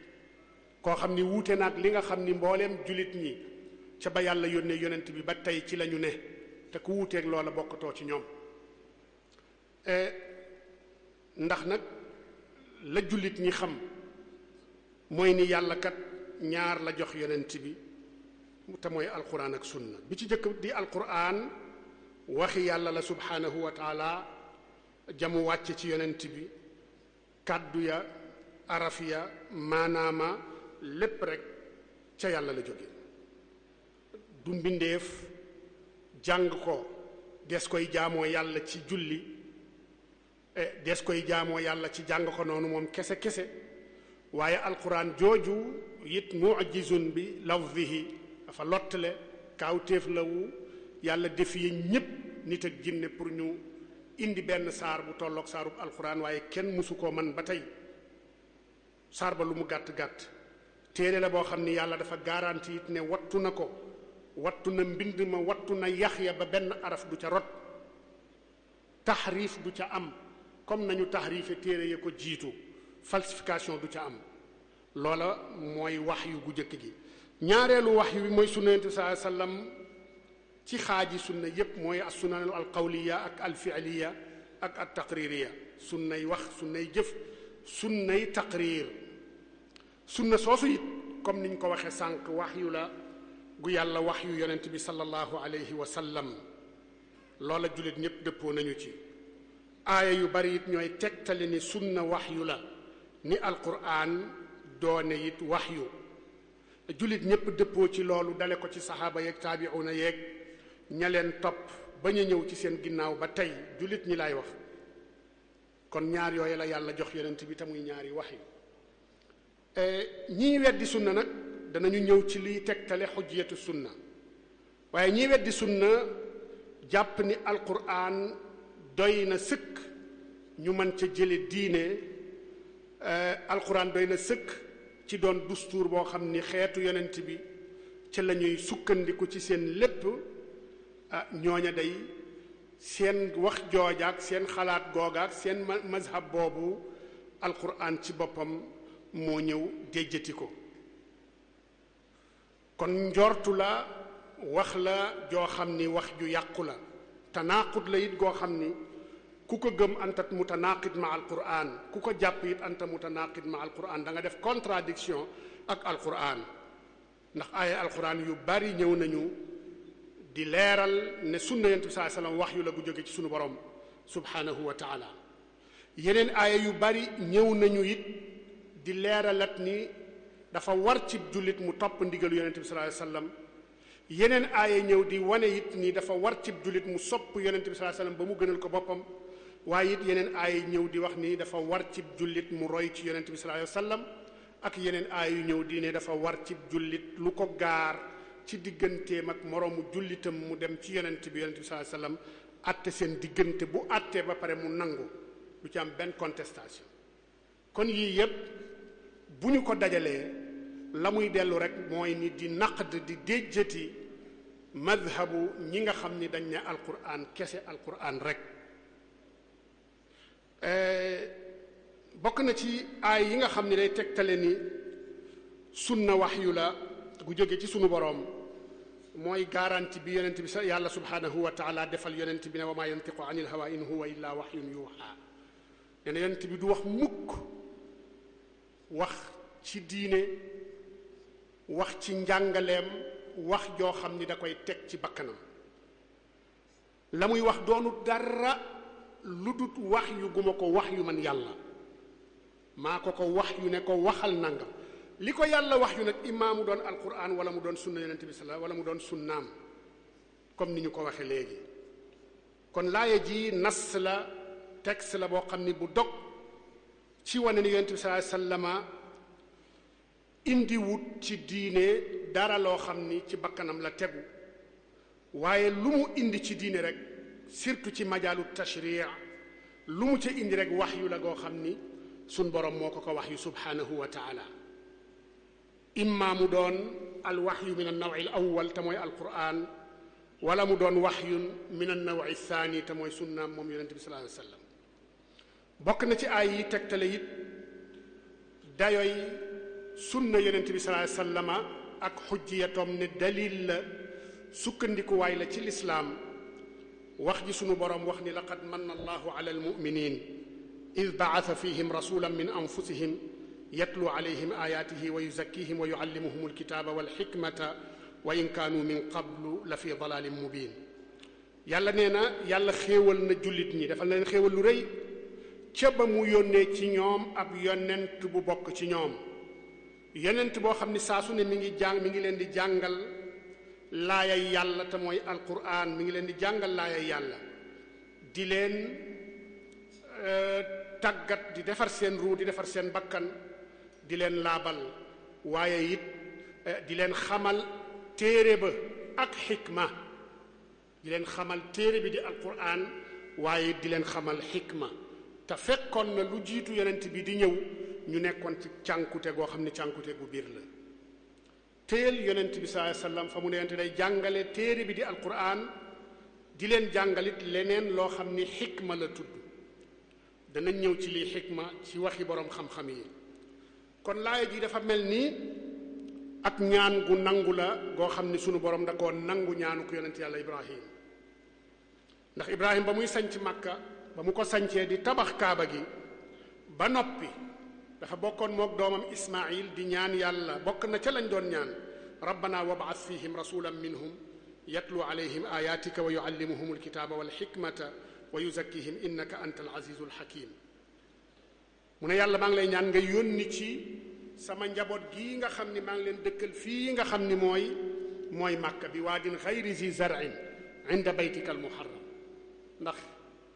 koo xam ni wuute naag li nga xam ni mbooleem jullit ñi ca ba yàlla yónnee yonent bi ba tey ci lañu ne te ku wuuteeg loola bokkatoo ci ñoom ndax nag la jullit ñi xam mooy ni yàlla kat ñaar la jox yonent bi te mooy alquran ak sunna bi ci jëkk di alquran waxi yàlla la subhanahu wa taala jamu wàcce ci yonent bi kàddu ya araf ya maanaama lépp rek ca yàlla la jóge du mbindeef jàng ko des koy jaamoo yàlla ci julli des koy jaamoo yàlla ci jàng ko noonu moom kese waaye alquran jooju it mu'jizun bi lafzihi dafa lottale kaawteef la wu yàlla defiye ñépp nit ak jinne pour ñu indi benn saar bu tolloog saarub alquran waaye kenn mësu koo man ba tey saar ba lu mu gàtt-gàtt téere la boo xam ni yàlla dafa garanti it ne wattu na ko wattu na mbind ma wattu na yaxya ba benn araf du ca rot taxriif du ca am comme nañu taxriife téere ya ko jiitu falsification du ca am loola mooy waxyu gu jëkk gi ñaareelu waxyu bi mooy sunna yonent bi sallallahu alayhi wasallam ci xaaji sunna yépp mooy as sunanul al qawliya ak al fi'liya ak at taqririya sunnay wax sunnay jëf sunnay taqrir sunna soosu it comme niñ ko waxee sànq waxyu la gu yàlla waxyu yonent bi sallallahu alayhi wa sallam loola jullit ñépp dëppoo nañu ci aaya yu bari it ñooy tegtali ni sunna waxyu la ni alquran doone it waxyu jullit ñépp dëppoo ci loolu dale ko ci saxaaba yeeg taabi'una yeeg ña leen topp ba ñu ñëw ci seen ginnaaw ba tey jullit ñi laay wax kon ñaar yooyu la yàlla jox yonent bi te muy ñaari waxyu ñii weddi sunna nag danañu ñëw ci liy tegtale xujjiyatu sunna waaye ñi weddi sunna jàpp ni alquran doy na sëkk ñu mën ca jële diine alquran doy na sëkk ci doon dustuur boo xam ni xeetu yonent bi ca la ñuy sukkandiku ci seen lépp ñooña day seen wax joojaak seen xalaat googaak seen mazhab boobu alquran ci boppam moo ñëw déjjati ko kon njortu la wax la joo xam ni wax ju yàqu la tanaaqud la it goo xam ni ku ko gëm anta mutanaaqid ma alquran ku ko jàpp it anta mutanaaqid ma alquran da nga def contradiction ak alquran ndax aaya alquran yu bari ñëw nañu di leeral ne sunna yonent bi sallallahu alayhi wasallam wax yu la gu jóge ci sunu borom subhanahu wa taala yeneen aaya yu bari ñëw nañu it di leeralat ni dafa war ci jullit mu topp ndigalu yonent bi sallallahu alayhi wasallam yeneen aaya ñëw di wane it ni dafa war ci jullit mu sopp yonent bi sallallahu alayhi wasallam ba mu gënal ko boppam waaye it yeneen aaya ñëw di wax ni dafa war ci jullit mu roy ci yonent bi sallallahu alayhi wasallam ak yeneen aaya yu ñëw di ne dafa war ci jullit lu ko gaar ci digganteem ak moroomu jullitam mu dem ci yonent bi sallallahu alayhi wasallam atte seen diggante bu attee ba pare mu nangu du ci am benn contestation kon yii yépp bu ñu ko dajalee la muy dellu rek mooy ni di naqd di déjjati madhabu ñi nga xam ni dañ ne alquran kese alquran rek bokk na ci aay yi nga xam ni day tegtale ni sunna waxyu la gu jóge ci sunu boroom mooy garanti bi yonent bi yàlla subhanahu wa taala defal yonent bi ne wa ma yantiqu anil hawa in huwa illa wahyun yuha nee na yonent bi du wax mukk wax ci diine wax ci njàngaleem wax joo xam ni da koy teg ci bakkanam la muy wax doonu dara lu dut wax yu guma ko wax yu man yàlla maa ko wax yu ne ko waxal nangam li ko yàlla wax yu nag immaa mu doon alquran wala mu doon sunna yonent bi sallallahu wala mu doon sunnaam comme ni ñu ko waxe léegi kon laaya ji nas la texte la boo xam ni bu dog ci wane ni yonent bi sallallahu alayhi wasallama indi wut ci diine dara loo xam ni ci bakkanam la tegu waaye lu mu indi ci diine rek surtout ci majaalu tashri' lu mu ca indi rek wax yu la goo xam ni sun borom moo ko wax yu subhanahu wa taala imma mu doon al waxyu min an nawi al awwal te mooy alquran wala mu doon waxyun min an nawi thani te mooy sunnaam moom yonente bi sallallahu alayhi wasallam bokk na ci ay yi tegtale it dayoy sunna yonente bi sallallahu alayhi wasallama ak xujjiyatoom ne dalil la sukkandikuwaay la ci lislaam wax ji sunu boroom wax ni laqad manna allahu ala almuminin id ba'atha fihim rasulan min anfusihim yatlu alayhim ayatihi wa yuzakkihim wa yuallimuhum alkitaba walxikmata wa in kaanu min qablu la fi dalalin mubin yàlla nee na yàlla xéewal na jullit ñi dafa leen xéewal lu rëy ca ba mu yónnee ci ñoom ab yonent bu bokk ci ñoom yonent boo xam ni saa su ne mi ngi leen di jàngal laayay yàlla te mooy alquran mi ngi leen di jàngal laayay yàlla di leen tàggat di defar seen ruu di defar seen bakkan di leen laabal waaye it di leen xamal téere ba ak xikma di leen xamal téere bi di alquran waaye it di leen xamal xikma te fekkoon na lu jiitu yonent bi di ñëw ñu nekkoon ci cànkute goo xam ne cànkute gu biir la téel yonent bi sallallahu alayhi wasallam fa mu ne yonent day jàngale téere bi di alquran di leen jàngalit leneen loo xam ni xikma la tudd danañ ñëw ci lii xikma ci waxi boroom xam-xam yi kon laaya ji dafa mel ni ak ñaan gu nangu la goo xam ni sunu borom da koo nangu ñaanu ko yonent yàlla ibrahim ndax ibrahim ba muy sanc Makka ba mu ko sancee di tabax kaaba gi ba noppi dafa bokkoon mook doomam ismail di ñaan yàlla bokk na ca lañ doon ñaan rabbana wab'ath fihim rasulan minhum yatlu alayhim ayatika wa yuallimuhum alkitaba walxikmata wa yuzakkihim innaka anta alazizu alhakim mu ne yàlla maa ngi lay ñaan nga yónni ci sama njaboot gii nga xam ni maa ngi leen dëkkal fii nga xam ni mooy Makka bi waadin xayri zi zar'in inda baytika almuharram ndax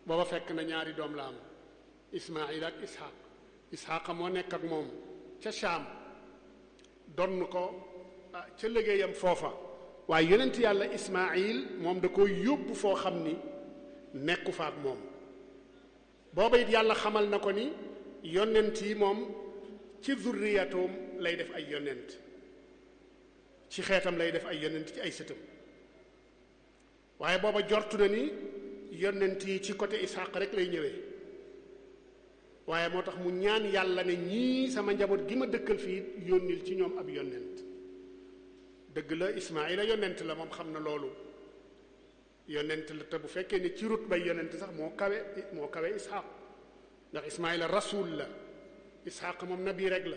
booba fekk na ñaari doom la am ismail ak isxaq isxaqa moo nekk ak moom ca Shaam donn ko ca liggéeyam foofa waaye yonent yàlla Ismaayil moom da ko yóbbu foo xam ni nekku fa ak moom booba it yàlla xamal na ko ni yonent yi moom ci zurriyatoom lay def ay yonent ci xeetam lay def ay yonent ci ay sëtam waaye booba jortu na ni yonent yi ci côté Ishaq rek lay ñëwee waaye moo tax mu ñaan yàlla ne ñii sama njaboot gi ma dëkkal fii yónnil ci ñoom ab yonent dëgg la Ismaayila yonent la moom xam na loolu yonent la te bu fekkee ne ci rut bay yonent sax moo kawe Ishaq ndax Ismaayila rasul la Ishaq moom nabi rek la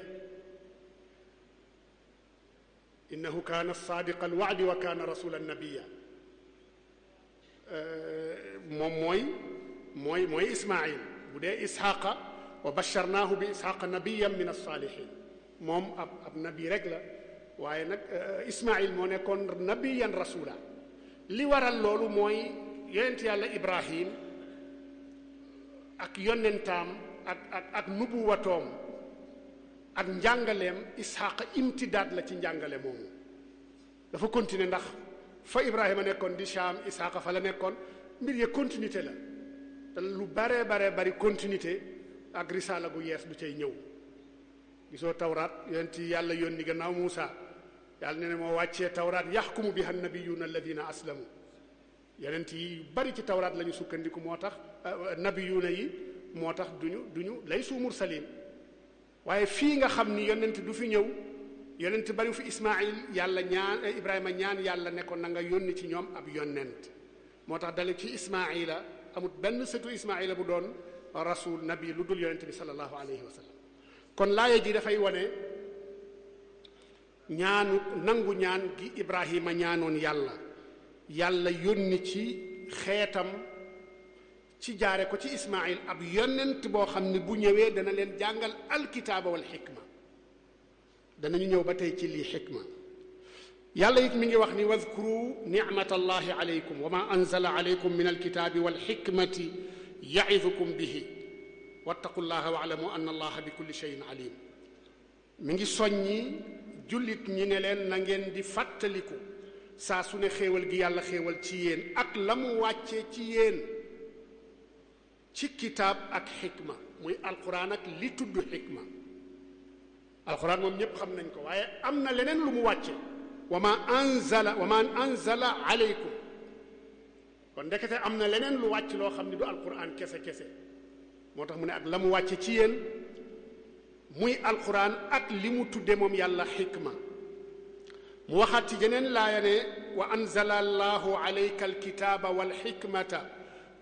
innahu kaana saadiqa alwaadi wa kaana rasulan nabiya moom mooy Ismaayil bu dee Isxaaqa wa basharnaahu bi Isxaaqa nabiyan min alsaalihin moom ab nabi rek la waaye nag Ismaayil moo nekkoon nabiyan rasula li waral loolu mooy yonent yàlla Ibrahim ak yonentaam ak nubuwatoom ak njàngaleem Isxaaqa imtidaad la ci njàngale moomu dafa continuer ndax fa Ibrahima nekkoon di Shaam Isxaaqa fa la nekkoon mbir ya continuité la te lu bare bari continuité ak risaala gu yees du cay ñëw gisoo tawraat yonent yàlla yónni gannaaw Muusa yàlla ne moo wàccee tawraat yaxkumu biha nabiyuuna alladina aslamu yonent yi bari ci tawraat la ñu sukkandiku moo tax nabiyuuna yi moo tax duñu laysu mursaliin waaye fii nga xam ni yonent du fi ñëw yonent bari fi Ismaayil yàlla ñaan Ibrahima ñaan yàlla ne ko na nga yónni ci ñoom ab yonent moo tax dale ci Ismaayila amut benn sëtu Ismaayila bu doon rasul nabi lu dul yonent bi sallallahu alayhi wa sallam kon laaya ji dafay wane ñaanu nangu ñaan gi Ibrahima ñaanoon yàlla yónni ci xeetam ci jaare ko ci Ismaayil ab yonent boo xam ne bu ñëwee dana leen jàngal alkitaaba wal xikma danañu ñëw ba tey ci lii xikma yàlla it mi ngi wax ni wadkuru nicmatallahi alaykum wa ma anzala alaykum min alkitaabi wal xikmati yaidukum bihi wattaqullaha waalamu anna allaha bi kulli cheyin alim mi ngi soññi jullit ñi ne leen na ngeen di fàttaliku saa su ne xéewal gi yàlla xéewal ci yéen ak la mu wàccee ci yéen ci kitaab ak xikma muy alquran ak li tudd xikma alquran moom ñépp xam nañ ko waaye am na leneen lu mu wàcce wa ma anzala aleykum kon ndekete am na leneen lu wàcc loo xam ne du alquran kese moo tax mu ne ak la mu wàcce ci yéen muy alquran ak li mu tudde moom yàlla xikma mu waxaat ci jeneen laaya ne wa anzala allahu alayka alkitaba walxikmata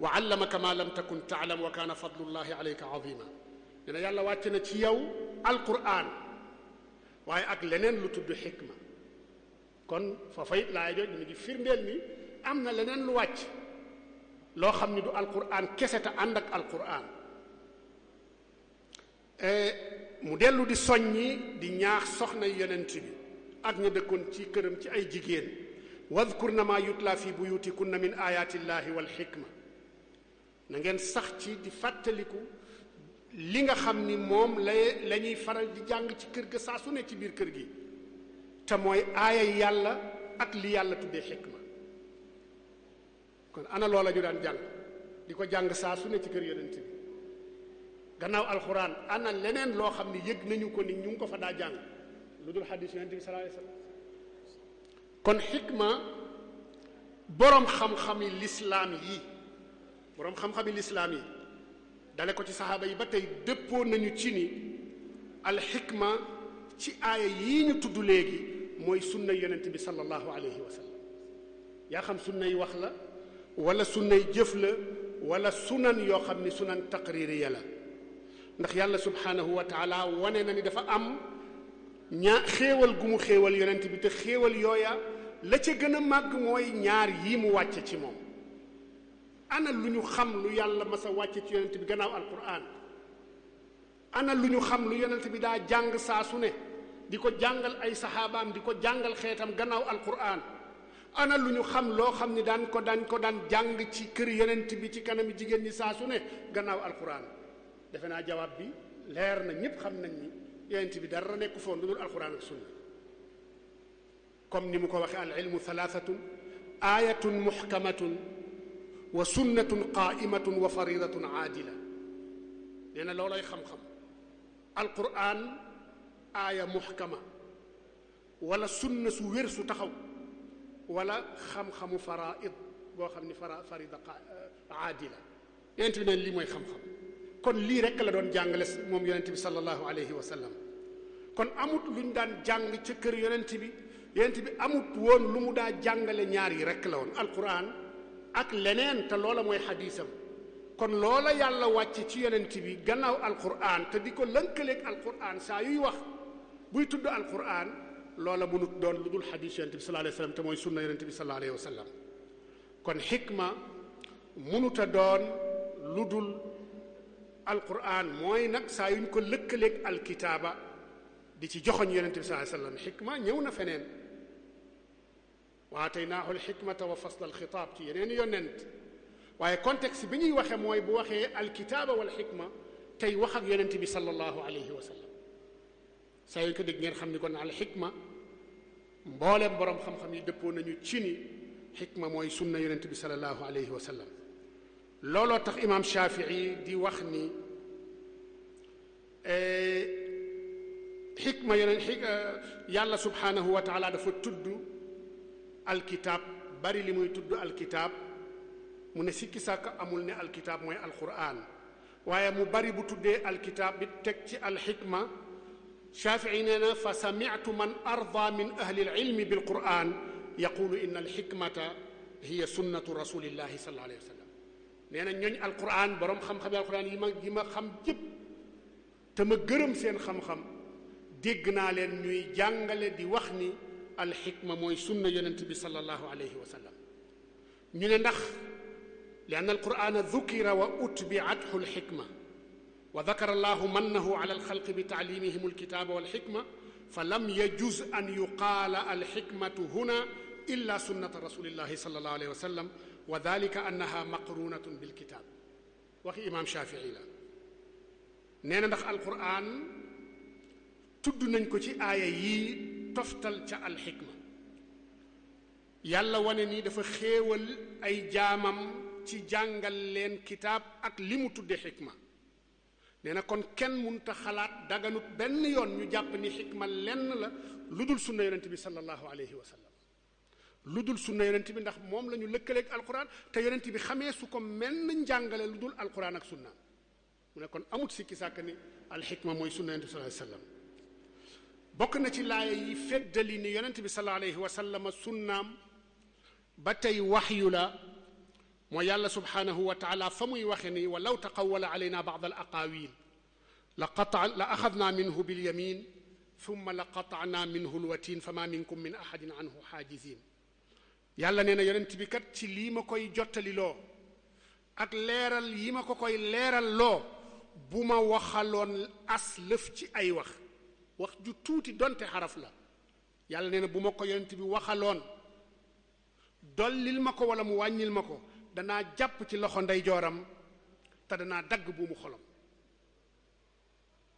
wa allamaka ma lam takun taalam wa kaana fadlullahi alayka azima nee na yàlla wàcce na ci yow alquran waaye ak leneen lu tudd xikma kon foofa it laaya jooj mi ngi firndeel ni am na leneen lu wàcc loo xam ni du alquran kese te ànd ak alquran mu dellu di soññi di ñaax soxna yonent bi ak ña dëkkoon ci këram ci ay jigéen wadkurna ma yutla fi buyutikunna min ayatillahi wal xikma na ngeen sax ci di fàttaliku li nga xam ni moom la ñuy faral di jàng ci kër ga saa su ne ci biir kër gi te mooy aaya yàlla ak li yàlla tuddee xikma kon ana loola ñu daan jàng di ko jàng saa su ne ci kër yonent bi gannaaw alxuraan ana leneen loo xam ne yëg nañu ko ni ñu ngi ko fa daa jàng lu dul xadiis yonent bi sallallahu alayhi wasallam kon xikma boroom xam-xami lislaam yi dale ko ci saxaaba yi ba tey dëppoo nañu ci ni alxikma ci aaya yii ñu tudd léegi mooy sunna yonent bi sallallahu alayhi wa sallam yaa xam sunnay wax la wala sunnay jëf la wala sunan yoo xam ni sunan taqririya la ndax yàlla subhanahu wa taala wane na ni dafa am xéewal gu mu xéewal yonent bi te xéewal yooya la ca gën a màgg mooy ñaar yii mu wàcce ci moom ana lu ñu xam lu yàlla mas a wàcce ci yonent bi gannaaw alquran ana lu ñu xam lu yonent bi daa jàng saa su ne di ko jàngal ay saxaabaam di ko jàngal xeetam gannaaw alquran ana lu ñu xam loo xam ni daan jàng ci kër yonent bi ci kanami jigéen ñi saa su ne gannaaw alquran defe naa jawaab bi leer na ñépp xam nañ ni yonent bi dara nekku foon lu dul alquran ak sunna comme ni mu ko waxee al ilmu thalathatun ayatun muhkamatun wa sunnatun qaimatun wa faridatun aadila nee na loolay xam-xam alquran aaya muhkama wala sunna su wér su taxaw wala xam-xamu faraid boo xam ni farida aadila yonent bi neen lii mooy xam-xam kon lii rekk la doon jàngale moom yonent bi sallallahu alayhi wa sallam kon amut lu ñu daan jàng ca kër yonent bi amut woon lu mu daa jàngale ñaar yi rekk la woon alquran ak leneen te loola mooy xadiisam kon loola yàlla wàcce ci yonent bi gannaaw alquran te di ko lënkaleeg alquran saa yuy wax buy tudd alquran loola mënut doon lu dul xadiis yonent bi sallallahu alayhi wa sallam te mooy sunna yonent bi sallallahu alayhi wa sallam kon xikma mënuta doon lu dul alquran mooy nag saa yuñ ko lëkkaleeg alkitaaba di ci joxoñ yonent bi sallallahu alayhi wa sallam xikma ñëw na feneen wa ataynaahu alxikmata wa fasla alxitaab ci yeneen yonent waaye contexte bi ñuy waxe mooy bu waxee alkitaaba wal xikma tey wax ak yonent bi sallallahu alayhi wa sallam saa yuñ ko dégg ngeen xam ni kon alxikma mbooleem boroom xam-xam yi dëppoo nañu ci ni xikma mooy sunna yonent bi sallallahu alayhi wa sallam looloo tax imaam Shafii di wax ni xikma yeneen yàlla subhanahu wa taala dafa tudd alkitaab bari li muy tudd alkitaab mu ne sikki sàkk amul ne alkitaab mooy alquran waaye mu bari bu tuddee alkitaab bi teg ci alxikma Shafii nee na fa sami'tu man arda min ahli alilmi bilquran yaqulu inna alxikmata hiya sunnatu rasulillahi sallallahu alayhi wa sallam nee na ñooñ alquran boroom xam-xam alquran yi ma xam jëpp te ma gërëm seen xam-xam dégg naa leen ñuy jàngale di wax ni alxikma mooy sunna yonent bi sallallahu alayhi wa sallam ñu ne ndax li anna alqurana dukira wa utbiathu alxikma wa dakara allahu mannahu ala alxalqi bi taalimihim alkitaba walxikma fa lam yajuz an yuqaala alxikmatu huna illa sunnata rasulillahi sallallahu alayhi wa sallam wa dalika annaha maqrunatun bilkitab waxi imam Shafii la nee na ndax alquran tudd nañ ko ci aaya yii toftal ca alxikma yàlla wane ni dafa xéewal ay jaamam ci jàngal leen kitaab ak li mu tudde xikma nee na kon kenn munta xalaat daganut benn yoon ñu jàpp ni xikma lenn la lu dul sunna yonent bi sallallahu alayhi wa sallam lu dul sunna yonent bi ndax moom la ñu lëkkaleeg alquran te yonent bi xamee su ko menn njàngale lu dul alquran ak sunna mu ne kon amut sikki sàkk ni alxikma mooy sunna yonent bi sallallahu alayhi wa sallam bokk na ci laaya yi feddali ni yonent bi sallallahu alayhi wa sallam sunnaam ba tey waxyu la mooy yàlla subhanahu wa taala fa muy waxe ni walaw taqawala alayna ba'd al aqawil la axadna minhu bilyamin thumma la qata'na minhu alwatin fama minkum min ahadin anhu xaajizin yàlla nee na yonent bi kat ci lii ma koy jottali loo ak leeral yi ma ko koy leeral loo bu ma waxaloon as lëf ci ay wax ju tuuti donte xaraf la yàlla nee na bu ma ko yonent bi waxaloon dollil ma ko wala mu wàññil ma ko danaa jàpp ci loxo ndeyjooram te danaa dagg bu mu xolam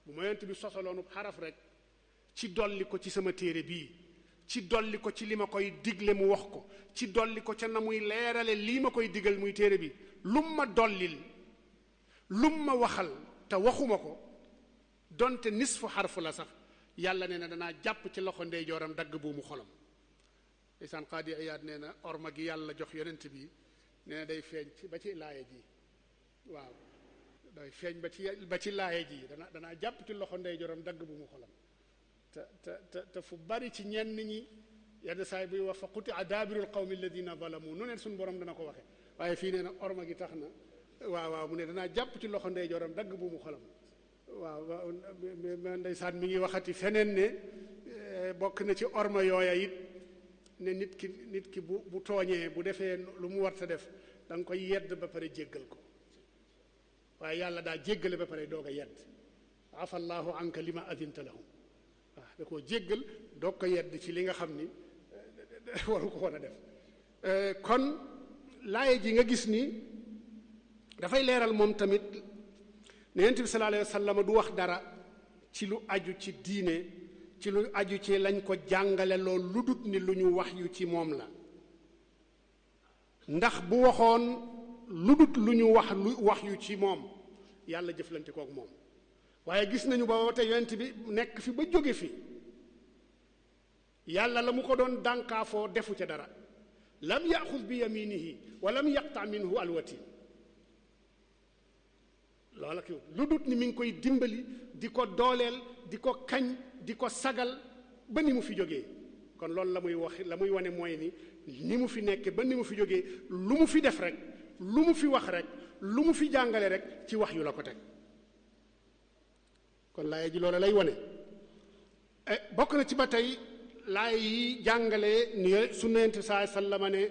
bu ma yonent bi sosaloonu xaraf rek ci dolli ko ci sama téere bii ci dolli ko ci li ma koy digle mu wax ko ci dolli ko ca na muy leerale lii ma koy digal muy téere bi lum ma dollil lum ma waxal te waxuma ko donte nisfu xarfu la sax yàlla nee na danaa jàpp ci loxo ndeyjooram dagg bu mu xolam isaan Qaadi Iyaad nee na orma gi yàlla jox yonent bi nee na day feeñ ba ci laaya ji waaw day feeñ ba ci laaya ji danaa jàpp ci loxo ndeyjooram dagg bu mu xolam te fu bari ci ñenn ñi yenn saay buy wax fa qutia daabirul qawmi alladina zalamu nu neen suñu borom dana ko waxe waaye fii nee na orma gi tax na waaw mu ne danaa jàpp ci loxo ndeyjooram dagg bu mu xolam waaw ndeysaan mi ngi waxati feneen ne bokk na ci orma yooya it ne nit ki bu tooñee bu defee lu mu warta def da nga koy yedd ba pare jéggal ko waaye yàlla daa jéggale ba pare doog a yedd afa allahu anka lima adinta lahum waaw da koo jéggal doog ko yedd ci li nga xam ni waru ko woon a def kon laaye ji nga gis ni dafay leeral moom tamit ne Yonent bi sallallahu alayhi wa sallam du wax dara ci lu aju ci diine ci lu aju ci lañ ko jàngale loolu lu dut ni lu ñu wax yu ci moom la ndax bu waxoon lu dut lu ñu wax yu ci moom yàlla jëflante kook moom waaye gis nañu ba te yonent bi nekk fi ba jóge fi yàlla la mu ko doon dànkaafoo defu ca dara lam yaxuz bi yaminihi wa lam yaqta minhu alwatin loola ki lu dut ni mi ngi koy dimbali di ko dooleel di ko kañ di ko sagal ba ni mu fi jógee kon loolu la muy wax la muy wane mooy ni mu fi nekke ba ni mu fi jógee lu mu fi def rek lu mu fi wax rek lu mu fi jàngale rek ci wax yu la ko teg kon laaya ji loolu lay wane bokk na ci ba tey laay yi jàngale ni sunna Yonent saa sallama ne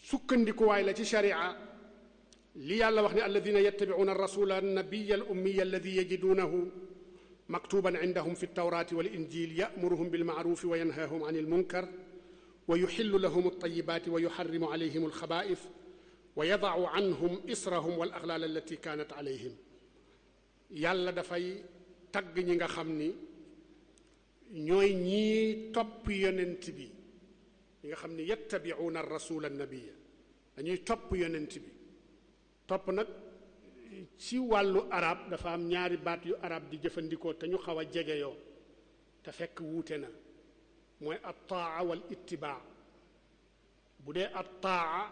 sukkandikuwaay la ci sharia li yàlla wax ne alladina yattabi'una ar-rasula an-nabiyya al-ummiya alladi yajidunahu maktuban indahum fi at-tawrati wal-injil ya'muruhum bil-ma'rufi wa yanhahum 'anil munkar wa yuhillu lahum at-tayyibati wa yuharrimu 'alayhim al-khaba'ith wa yada'u 'anhum israhum wal-aghlal allati kanat 'alayhim yàlla dafay tagg ñi nga xam ni ñooy ñii topp yonent bi ñi nga xam ni yattabi'una ar-rasula an-nabiyya dañuy topp yonent bi topp nag ci wàllu arab dafa am ñaari baat yu arab di jëfandikoo te ñu xaw a jegeyoo te fekk wuute na mooy at-taa wal ittibaa bu dee at-taa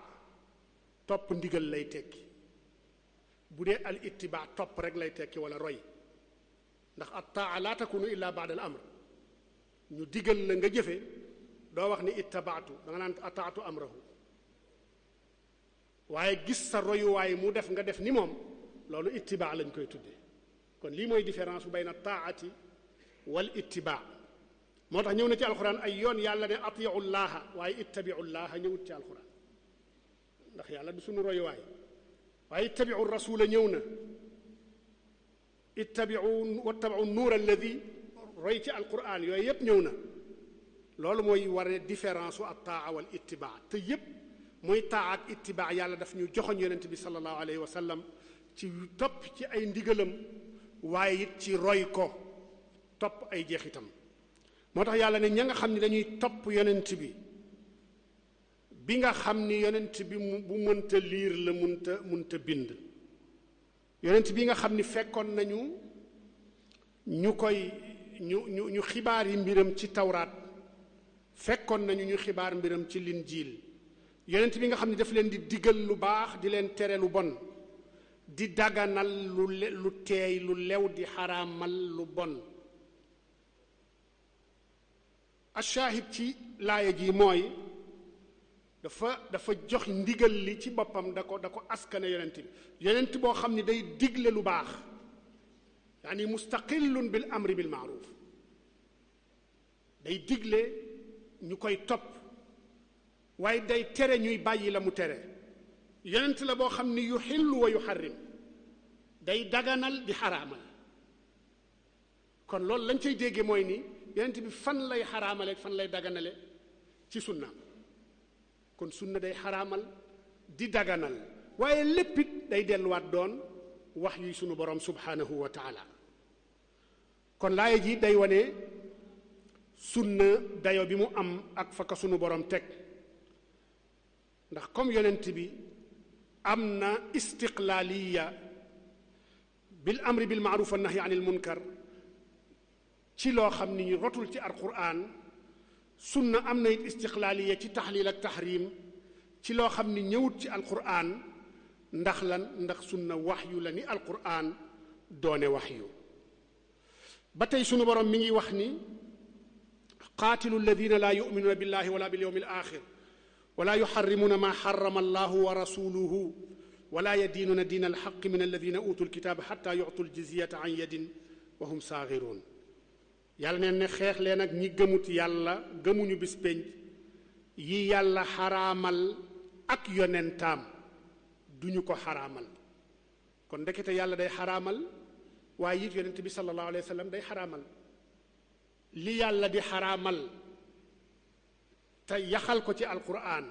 topp ndigal lay tekki bu dee al ittibaa topp rek lay tekki wala roy ndax at-taa laa takunu illa ba'da al amr ñu digal la nga jëfe doo wax ni ittabaatu da nga naan ataatu amrahu waaye gis sa royuwaay mu def nga def ni moom loolu ittibaa lañ koy tuddee kon lii mooy différence bu bayna taati wal ittibaa moo tax ñëw na ci alxuraan ay yoon yàlla ne atiiu llaaha waaye ittabiu llaaha ñëwut ci alxuraan ndax yàlla du suñu royuwaay waaye ittabiu rasula ñëw na ittabiu wattabiu nuur alladi roy ci alxuraan yooyu yépp ñëw na loolu mooy waree différence u at taa wal ittibaa te yépp mooy taa ak ittibaa yàlla daf ñu joxoñ yonent bi sallallahu alayhi wa sallam ci topp ci ay ndigalam waaye it ci roy ko topp ay jeexitam moo tax yàlla ne ña nga xam ne dañuy topp yonent bi nga xam ni yonent bi bu mënta liir la munta bind yonent bi nga xam ni fekkoon nañu ñu xibaar yi mbiram ci tawraat fekkoon nañu ñu xibaar mbiram ci linjiil yonent bi nga xam ne daf leen di digal lu baax di leen tere lu bon di daganal lu teey lu lew di xaraamal lu bon ashaahid ci laaya ji mooy dafa jox ndigal li ci boppam da ko askane yonent boo xam ne day digle lu baax yaani mustaqillun bil amri bil maaruf day digle ñu koy topp waaye day tere ñuy bàyyi la mu tere yonent la boo xam ni yuxillu wa yuxarrim day daganal di xaraamal kon loolu lañ cay déggee mooy ni yonent bi fan lay xaraamale fan lay daganale ci sunnaam kon sunna day xaraamal di daganal waaye léppit day delluwaat doon wax yuy sunu borom subhanahu wa taala kon laaya ji day wane sunna dayo bi mu am ak fa ka sunu borom teg ndax comme yonent bi am na istiqlaaliya bil amri bil maaruf wa nahyi anil munkar ci loo xam ni ñu rotul ci alquran sunna am na it istiqlaaliya ci taxliil ak taxrim ci loo xam ni ñëwut ci alquran ndax lan ndax sunna waxyu la ni alquran doone waxyu ba tey sunu borom mi ngi wax ni qaatilu alladina laa yuminuuna billahi wala bil yawmi al axir wala yuxarrimuuna maa xarama allahu wa rasuluhu wala yadiinuuna diina alxaqi min alladina utu lkitaaba xata yutu ljizyata an yadin wa hum saaxiruun yàlla neen ne xeex leen ak ñi gëmut yàlla gëmuñu bis pénc yi yàlla xaraamal ak yonentaam duñu ko xaraamal kon ndekete yàlla day xaraamal waaye it yonent bi sallallahu alayhi wa sallam day xaraamal li yàlla di xaraamal te yaxal ko ci alquran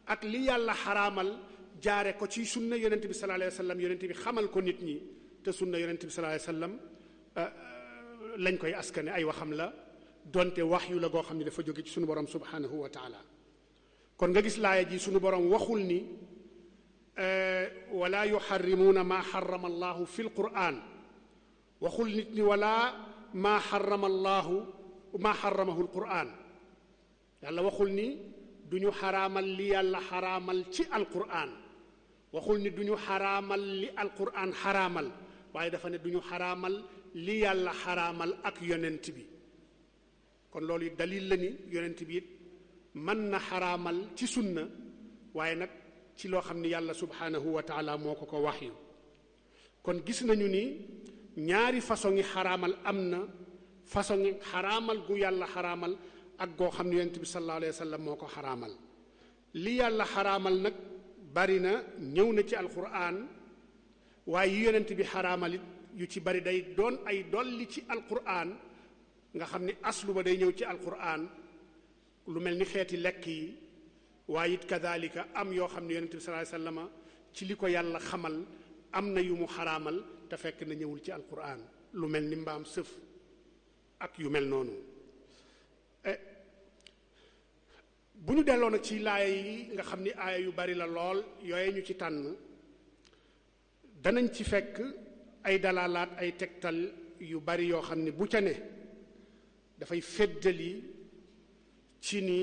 ak li yàlla xaraamal jaare ko ci sunna yonent bi sallallahu alayhi wa sallam yonent bi xamal ko nit ñi te sunna yonent bi sallallahu alayhi wa sallam lañ koy askane ay waxam la donte wax yu la goo xam ne dafa jóge ci sunu borom subhanahu wa taala kon nga gis laaya ji sunu borom waxul ni wala yuharrimuuna maa xarama allahu fi lquran waxul nit ni wala maa xaramahu lquran yàlla waxul ni duñu xaraamal li yàlla xaraamal ci alquran waxul ni duñu xaraamal li alquran xaraamal waaye dafa ne duñu xaraamal li yàlla xaraamal ak yonent bi kon loolu it dalil la ni yonent bi it mën na xaraamal ci sunna waaye nag ci loo xam ni yàlla subhanahu wa taala moo ko ko wax yu kon gis nañu ni ñaari façon yi xaraamal am na façon yi xaraamal gu yàlla xaraamal ak goo xam ne yonent bi sallallahu alayhi wa sallam moo ko xaraamal li yàlla xaraamal nag bari na ñëw na ci alquran waaye yi yonent bi xaraamalit yu ci bari day doon ay dolli ci alquran nga xam ni aslu ba day ñëw ci alquran lu mel ni xeeti lekk yi waaye it kadalika am yoo xam ne yonent bi sallallahu alayhi wa sallam ci li ko yàlla xamal am na yu mu xaraamal te fekk na ñëwul ci alquran lu mel ni mbaam sëf ak yu mel noonu bu ñu delloo nag ci laaya yi nga xam ni aaya yu bari la lool yooye ñu ci tànn danañ ci fekk ay dalaalaat ay tegtal yu bari yoo xam ni bu ca ne dafay feddali ci ni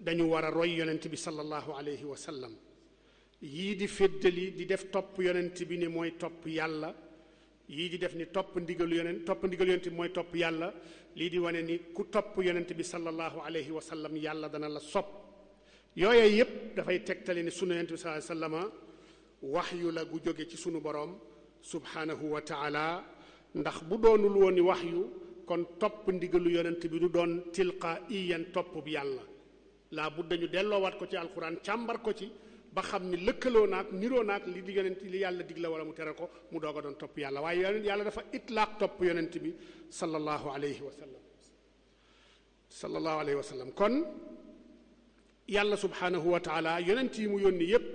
dañu war a roy yonent bi sallallahu alayhi wa sallam yii di feddali di def topp yonent bi ni mooy topp yàlla yii di def ni topp ndigalu yonent bi mooy topp yàlla lii di wane ni ku topp yonent bi sallallahu alayhi wa sallam yàlla dana la sopp yooye yépp dafay tegtale ni sunu yonent bi sallallahu alayhi wa sallama waxyu la gu jóge ci sunu borom subhanahu wa taala ndax bu doonul woon ni waxyu kon topp ndigalu yonent bi du doon tilqaiyan topp bi yàlla laa bu dañu delloowaat ko ci alquran càmbar ko ci ba xam ni lëkkaloo naag niroo naag li di yonent li yàlla digla wala mu tere ko mu doog a doon topp yàlla waaye yàlla dafa itlaaq topp yonent bi sallallahu alayhi wa sallam kon yàlla subhanahu wa taala yonent yi mu yónni yépp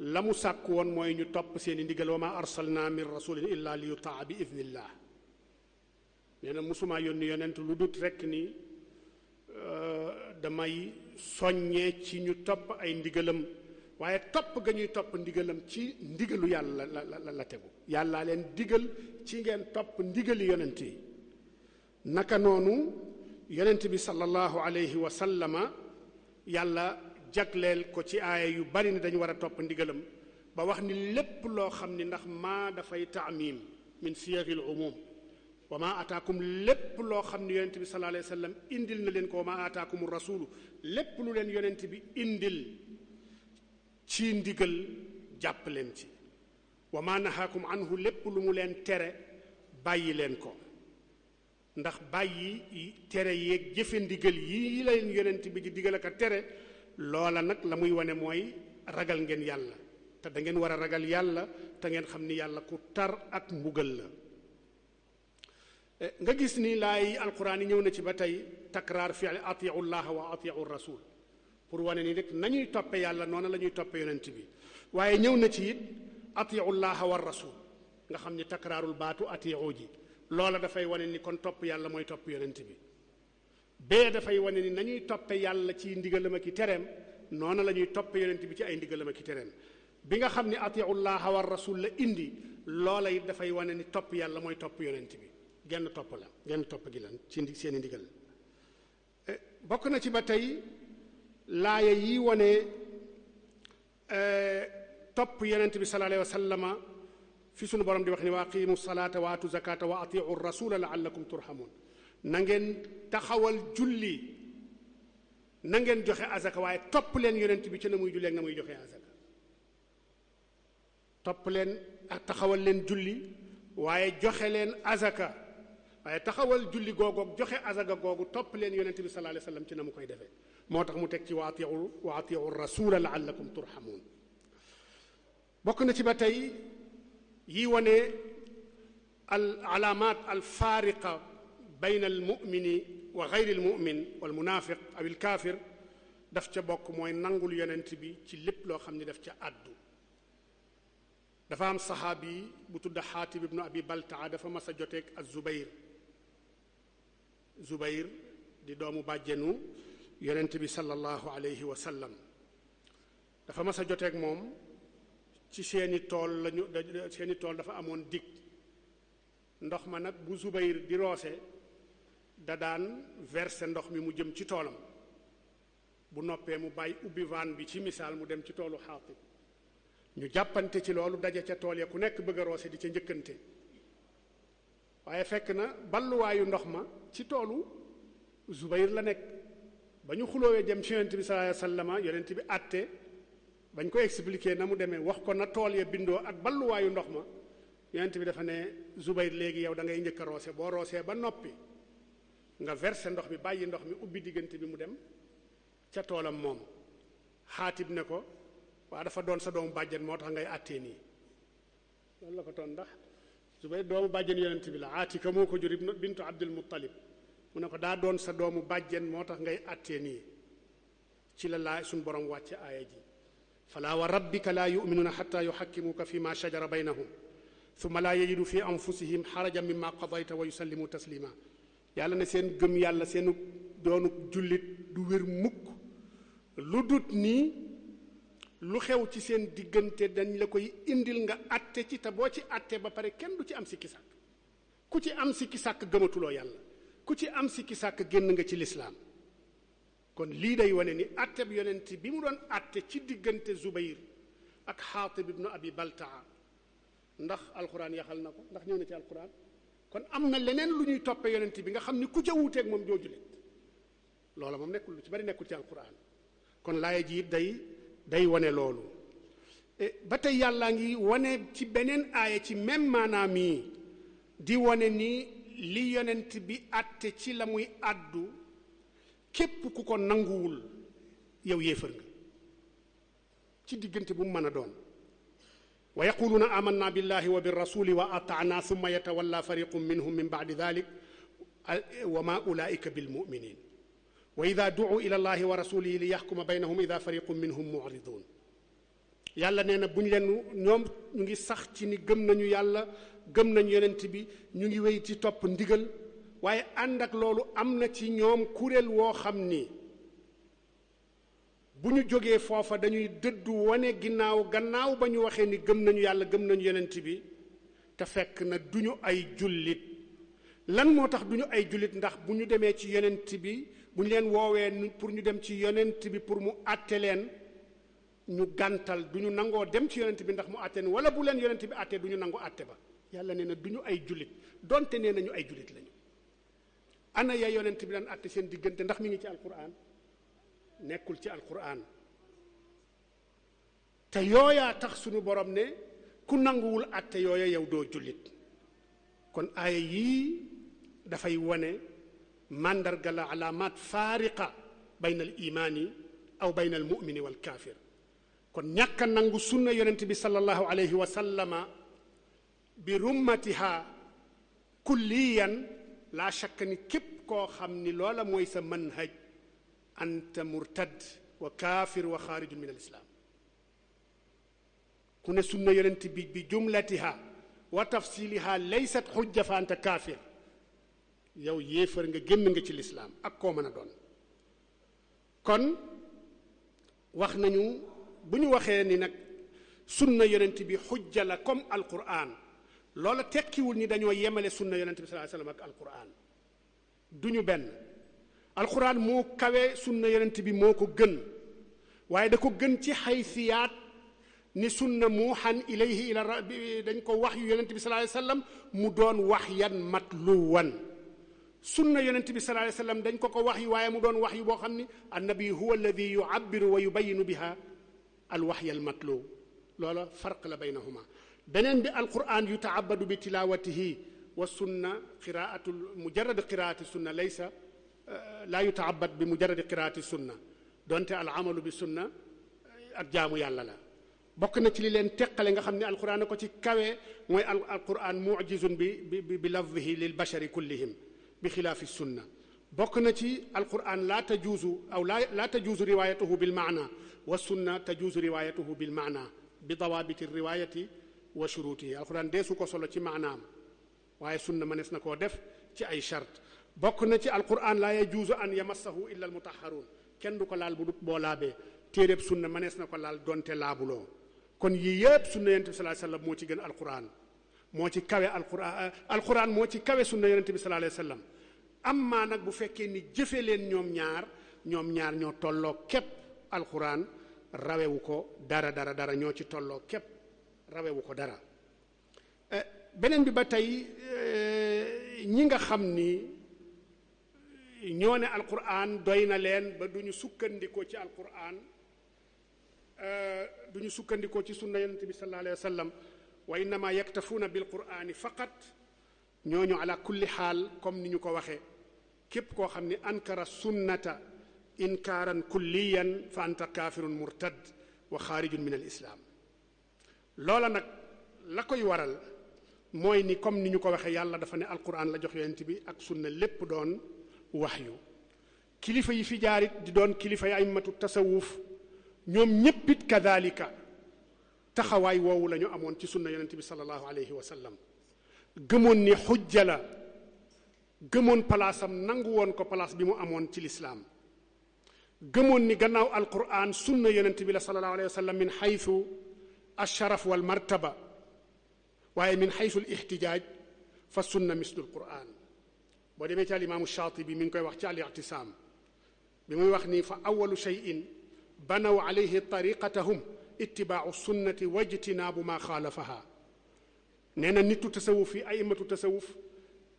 la mu sàkk woon mooy ñu topp seeni ndigal wa ma arsalna min rasulin illa li yutaa bi idnillah nee na musumaa yónni yonent lu dut rekk ni damay soññee ci ñu topp ay ndigalam waaye topp ga ñuy topp ndigalam ci ndigalu yàlla la tegu yàlla leen digal ci ngeen topp ndigali yonent yi naka noonu yonent bi sallallahu alayhi wa sallama yàlla jagleel ko ci aaya yu bari ni dañu war a topp ndigalam ba wax ni lépp loo xam ni ndax maa dafay taamim min siyaghil umum wa ma ataakum lépp loo xam ne yonent bi sallallahu alayhi wa sallam indil na leen ko wa ma ataakum rasulu lépp lu leen yonent bi indil ci ndigal jàpp leen ci wa ma nahaakum anhu lépp lu mu leen tere bàyyi leen ko ndax bàyyi tere yeeg jëfe ndigal yi leen yonent bi di digal ak a tere loola nag la muy wane mooy ragal ngeen yàlla te da ngeen war a ragal yàlla te ngeen xam ni yàlla ku tar ak mbugal la nga gis ni laay alquran yi ñëw na ci ba tey takraar fi atiu llaha wa atiu rasul pour wane ni rek nañuy toppe yàlla noonu la ñuy toppe yonent bi waaye ñëw na ci it atiu llaha wa rasul nga xam ni takraarul baatu atiu ji loola dafay wane ni kon topp yàlla mooy topp yonent bi bee dafay wane ni nañuy toppe yàlla ci ndigalam ak i tereem noonu la ñuy toppe yonent bi ci ay ndigalam ak i tereem bi nga xam ni atiu llaha wa rasul la indi loola it dafay wane ni topp yàlla mooy topp yonent bi genn topp gi lan ci seeni ndigal bokk na ci ba tey laaya yi wane topp yonent bi sallallahu alayhi wa sallama fi sunu borom di wax ni wa aqimu salata wa atu zakata wa atiu rasula laallakum turhamun na ngeen taxawal julli na ngeen joxe azaka waaye topp leen yonent bi ci na muy julli ak na muy joxe azaka topp leen ak taxawal leen julli waaye joxe leen azaka waaye taxawal julli googoog joxe azaka googu topp leen yonent bi sallallahu alayhi wa sallam ci na mu koy defee moo tax mu teg ci wa atiu rasula laallakum turhamun bokk na ci ba tey yi wane al alaamaat al faariqa bayna al mumini wa gayri al mumin wal munafiq aw al kaafir daf ca bokk mooy nangul yonent bi ci lépp loo xam ne daf ca àddu dafa am saxaabi bu tudd xaatib ibnu abi baltaa dafa mas a joteeg az zubayr Zubayr di doomu bàjjenu yonent bi sallallahu alayhi wa sallam dafa mas a joteeg moom ci seeni tool dafa amoon dig ndox ma nag bu Zubayr di roose da daan verser ndox mi mu jëm ci toolam bu noppee mu bàyyi ubbi van bi ci misaal mu dem ci toolu Xaatib ñu jàppante ci loolu daje ca tool ya ku nekk bëgg a roose di ca njëkkante waaye fekk na balluwaayu ndox ma ci toolu Zubayr la nekk ba ñu xuloowee jëm ci yonent bi sallallahu alayhi wa sallam yonent bi àtte bañ ko expliquer na mu demee wax ko na tool ya bindoo ak balluwaayu ndox ma yonent bi dafa ne Zubayr léegi yow da ngay njëkk a roose boo roosee ba noppi nga verser ndox mi bàyyi ndox mi ubbi diggante bi mu dem ca toolam moom. Xaatib ne ko waa dafa doon sa doomu bàjjen moo tax ngay àttee nii loolu la ko toon ndax Zubayr doomu bàjjen yonent bi la Aatika moo ko jur bintu Abdul Muttalib mu ne ko daa doon sa doomu bàjjen moo tax ngay àttee nii ci la laa suñ borom wàcce aaya ji falaa wa rabbika laa yuminuuna xatta yuxakkimuuka fi ma shajara baynahum thumma laa yajidu fi anfusihim xarajan mimma qadayta wa yusallimu taslima yàlla ne seen gëm yàlla seenu doonu jullit du wér mukk lu dut nii lu xew ci seen diggante dañ la koy indil nga àtte ci te boo ci àtte ba pare kenn du ci am sikki sàkk ku ci am sikki sàkk gëmatuloo yàlla ku ci am sikki sàkk génn nga ci lislaam kon lii day wane ni àtte bi yonent bi mu doon àtte ci diggante Zubayr ak Xaatib ibnu Abi Baltaa ndax alquran yaxal na ko ndax ñëw na ci alquran kon am na leneen lu ñuy toppe yonent bi nga xam ni ku ca wuuteeg moom doo jullit loola moom nekkul lu ci bari nekkul ci alquran kon laaya ji day wane loolu ba tey yàllaa ngi wane ci beneen aaya ci même maanaam yi di wane ni li yonent bi àtte ci la muy àddu képp ku ko nanguwul yow yéefar nga ci diggante bu mu mën a doon wa yaquluuna amanna billahi wa birrasuli wa ataana thumma yatawalla fariqun minhum min ba'di dhalik wa ma ulaika bilmuminin wa ida duu ila allahi wa rasulihi li yaxkuma baynahum ida fariqun minhum mu'ridun yàlla nee na bu ñu leen ñoom ñu ngi sax ci ni gëm nañu yàlla gëm nañu yonent bi ñu ngi wéy ci topp ndigal waaye ànd ak loolu am na ci ñoom kuréel woo xam ni bu ñu jógee foofa dañuy dëddu wane gannaaw ba ñu waxee ni gëm nañu yàlla gëm nañu yonent bi te fekk na duñu ay jullit lan moo tax duñu ay jullit ndax bu ñu demee ci yonent bi bu ñu leen woowee pour ñu dem ci yonent bi pour mu àtte leen ñu gàntal duñu nangoo dem ci yonent bi ndax mu àtte leen wala bu leen yonent bi àttee duñu nangu àtte ba yàlla nee na duñu ay jullit donte nee nañu ay jullit lañu ana ya yonent bi daan àtte seen diggante ndax mi ngi ci alquran nekkul ci alquran te yooyaa tax sunu borom ne ku nanguwul àtte yooya yow doo jullit kon aaya yii dafay wane màndarga la alaamaat faariqa bayna al imaani aw bayna al mumini wal kaafir kon ñàkk a nangu sunna yonent bi sallallahu alayhi wa sallama bi rummatiha kulliyan laa shakka ni képp koo xam ni loola mooy sa manhaj anta murtad wa kaafir wa xaarijun min al islaam ku ne sunna yonent bi jumlatiha wa tafsiliha laysat xujja fa anta kaafir yow yéefar nga génn nga ci lislaam ak koo mën a doon kon wax nañu bu ñu waxee ni nag sunna yonent bi xujja la comme alquran loola tekkiwul ni dañoo yemale sunna yonent bi sallallahu alayhi wasallam ak alquran duñu benn alquran moo kawe sunna yonent bi moo ko gën waaye da ko gën ci xaysiyaat ni sunna muuxan ilayhi ila dañ ko wax yu yonent bi sallallahu alayhi wasallam mu doon waxyan matluwan sunna yonent bi sallallahu alayhi wasallam dañ ko wax yu waaye mu doon wax yu boo xam ni annabi huwa alladi yu'abbiru wa yubayinu biha alwaxya almatlu loola farq la baynahuma beneen bi alquran yutaabadu bi tilawatihi wa sunna qiraatu mujarrad qiraati sunna laysa laa yutaabad bi mujarrad qiraati sunna donte alamalu bi sunna ak jaamu yàlla la bokk na ci li leen teqale nga xam ne alquran ko ci kawe mooy alquran mujizun bi lafdihi lil bashari kullihim bi xilaafi sunna bokk na ci alquran laa tajuuzu riwaayatuhu bil maana wa sunna tajuuzu riwaayatuhu bil maana bi dawaabiti riwaayati wa shurutihi alquran deesu ko solo ci maanaam waaye sunna mënees na koo def ci ay charte bokk na ci alquran laa yajuuzu an yamassahu illa almutahharun kenn du ko laal bu dut boo laabee téeréb sunna mënees na ko laal donte laabuloo kon yii yëpp sunna yonent bi sallallahu alayhi wasallam moo ci gën alquran moo ci kawe alquran moo ci kawe sunna yonent bi sallallahu alayhi wasallam amma nag bu fekkee ni jëfe leen ñoom ñaar ñoo tolloo képp alquran rawewu ko dara ñoo ci tolloo képp rawewu ko dara beneen bi ba tey ñi nga xam ni ñoo ne alquran doy na leen ba duñu sukkandikoo ci alquran duñu sukkandikoo ci sunna yonent bi sallallahu alayhi wa sallam wa innama yaktafuuna bil qurani faqat ñooñu ala kulli xaal comme ni ñu ko waxee képp koo xam ne ankara sunnata inkaaran kulliyan fa anta kaafirun murtad wa xaarijun min al islaam loola nag la koy waral mooy ni comme ni ñu ko waxee yàlla dafa ne alquran la jox yonent bi ak sunna lépp doon waxyu kilifa yi fi jaarit di doon kilifa yi aymatu tasawuf ñoom ñéppit kadalika taxawaay woowu la ñu amoon ci sunna yonent bi sallallahu alayhi wa sallam gëmoon ni xujja la gëmoon palaasam nangu woon ko palaas bi mu amoon ci lislaam gëmoon ni gannaaw alquran sunna yonent bi la sallallahu alayhi wa sallam min xaytu alsharaf wal martaba waaye min xaytu al ihtijaaj fa sunna mislu alquran boo demee ci alimaamu Shaatibi mi ngi koy wax ci al-i'tisaam bi muy wax ni fa awalu cheyin banaw alayhi tariqatahum ittibaau sunnati wajtinaabu maa xaalafaha nee na nitu tasawuf yi aimatu tasawuf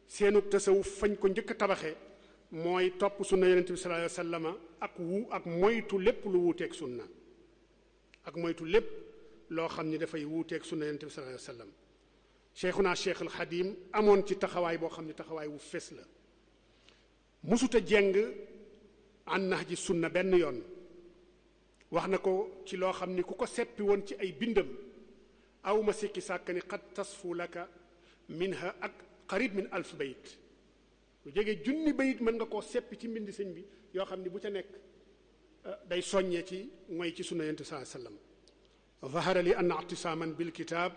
seenug tasawuf fañ ko njëkk a tabaxe mooy topp sunna yonent bi sallallahu alayhi wa sallam ak moytu lépp lu wuuteeg sunna ak moytu lépp loo xam ni dafay wuuteeg sunna yonent bi sallallahu alayhi wa sallam cheikhuna cheikh al xadim amoon ci taxawaay boo xam ne taxawaay wu fes la musuta jeng an nahji sunna benn yoon wax na ko ci loo xam ni ku ko seppi woon ci ay bindam aw ma sikki sàkk ni qad tasfu laka minha ak qarib min alf bayit lu jege junni bayit mën nga koo seppi ci mbindi sëñ bi yoo xam ni bu ca nekk day soññee ci mooy ci sunna yonent sallallahu alayhi wa sallam zahara li anna i'tisaaman bil kitaab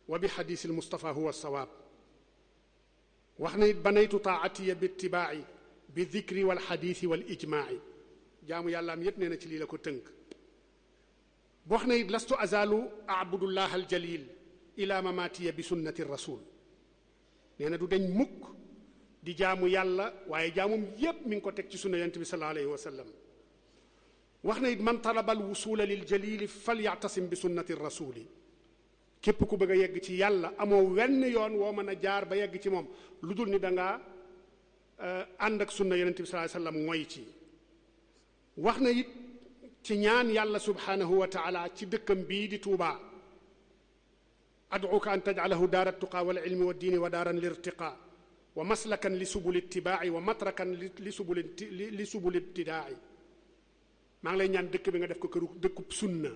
wa bi xadiis al Mustafa huwa sawaab wax na it banaytu taatiya bi ittibaa'i bi dikri wal xadiisi wal ijmaa'i jaamu yàlla am yépp nee na ci lii la ko tënk wax na it lastu azaalu abudullah al jalil ila mamaatiya bi sunnati rasul nee na du dañ mukk di jaamu yàlla waaye jaamum yépp mi ngi ko teg ci sunna yonent bi sallallahu alayhi wa sallam wax na it man talaba al wusula lil jalili fal ya'tasim bi sunnati rasuli képp ku bëgg a yegg ci yàlla amoo wenn yoon woo mën a jaar ba yegg ci moom lu dul ni da ngaa ànd ak sunna yonent bi sallallahu alayhi wasallam mooy ci wax na it ci ñaan yàlla subhanahu wa taala ci dëkkam bii di Tuubaa ad'uka an taj'alahu daara tuqaa wal ilmi wa diini wa daaran lirtiqaa wa maslakan li subul ittibaa'i wa matrakan li subul ibtidaa'i maa ngi lay ñaan dëkk bi nga def ko këru dëkkub sunna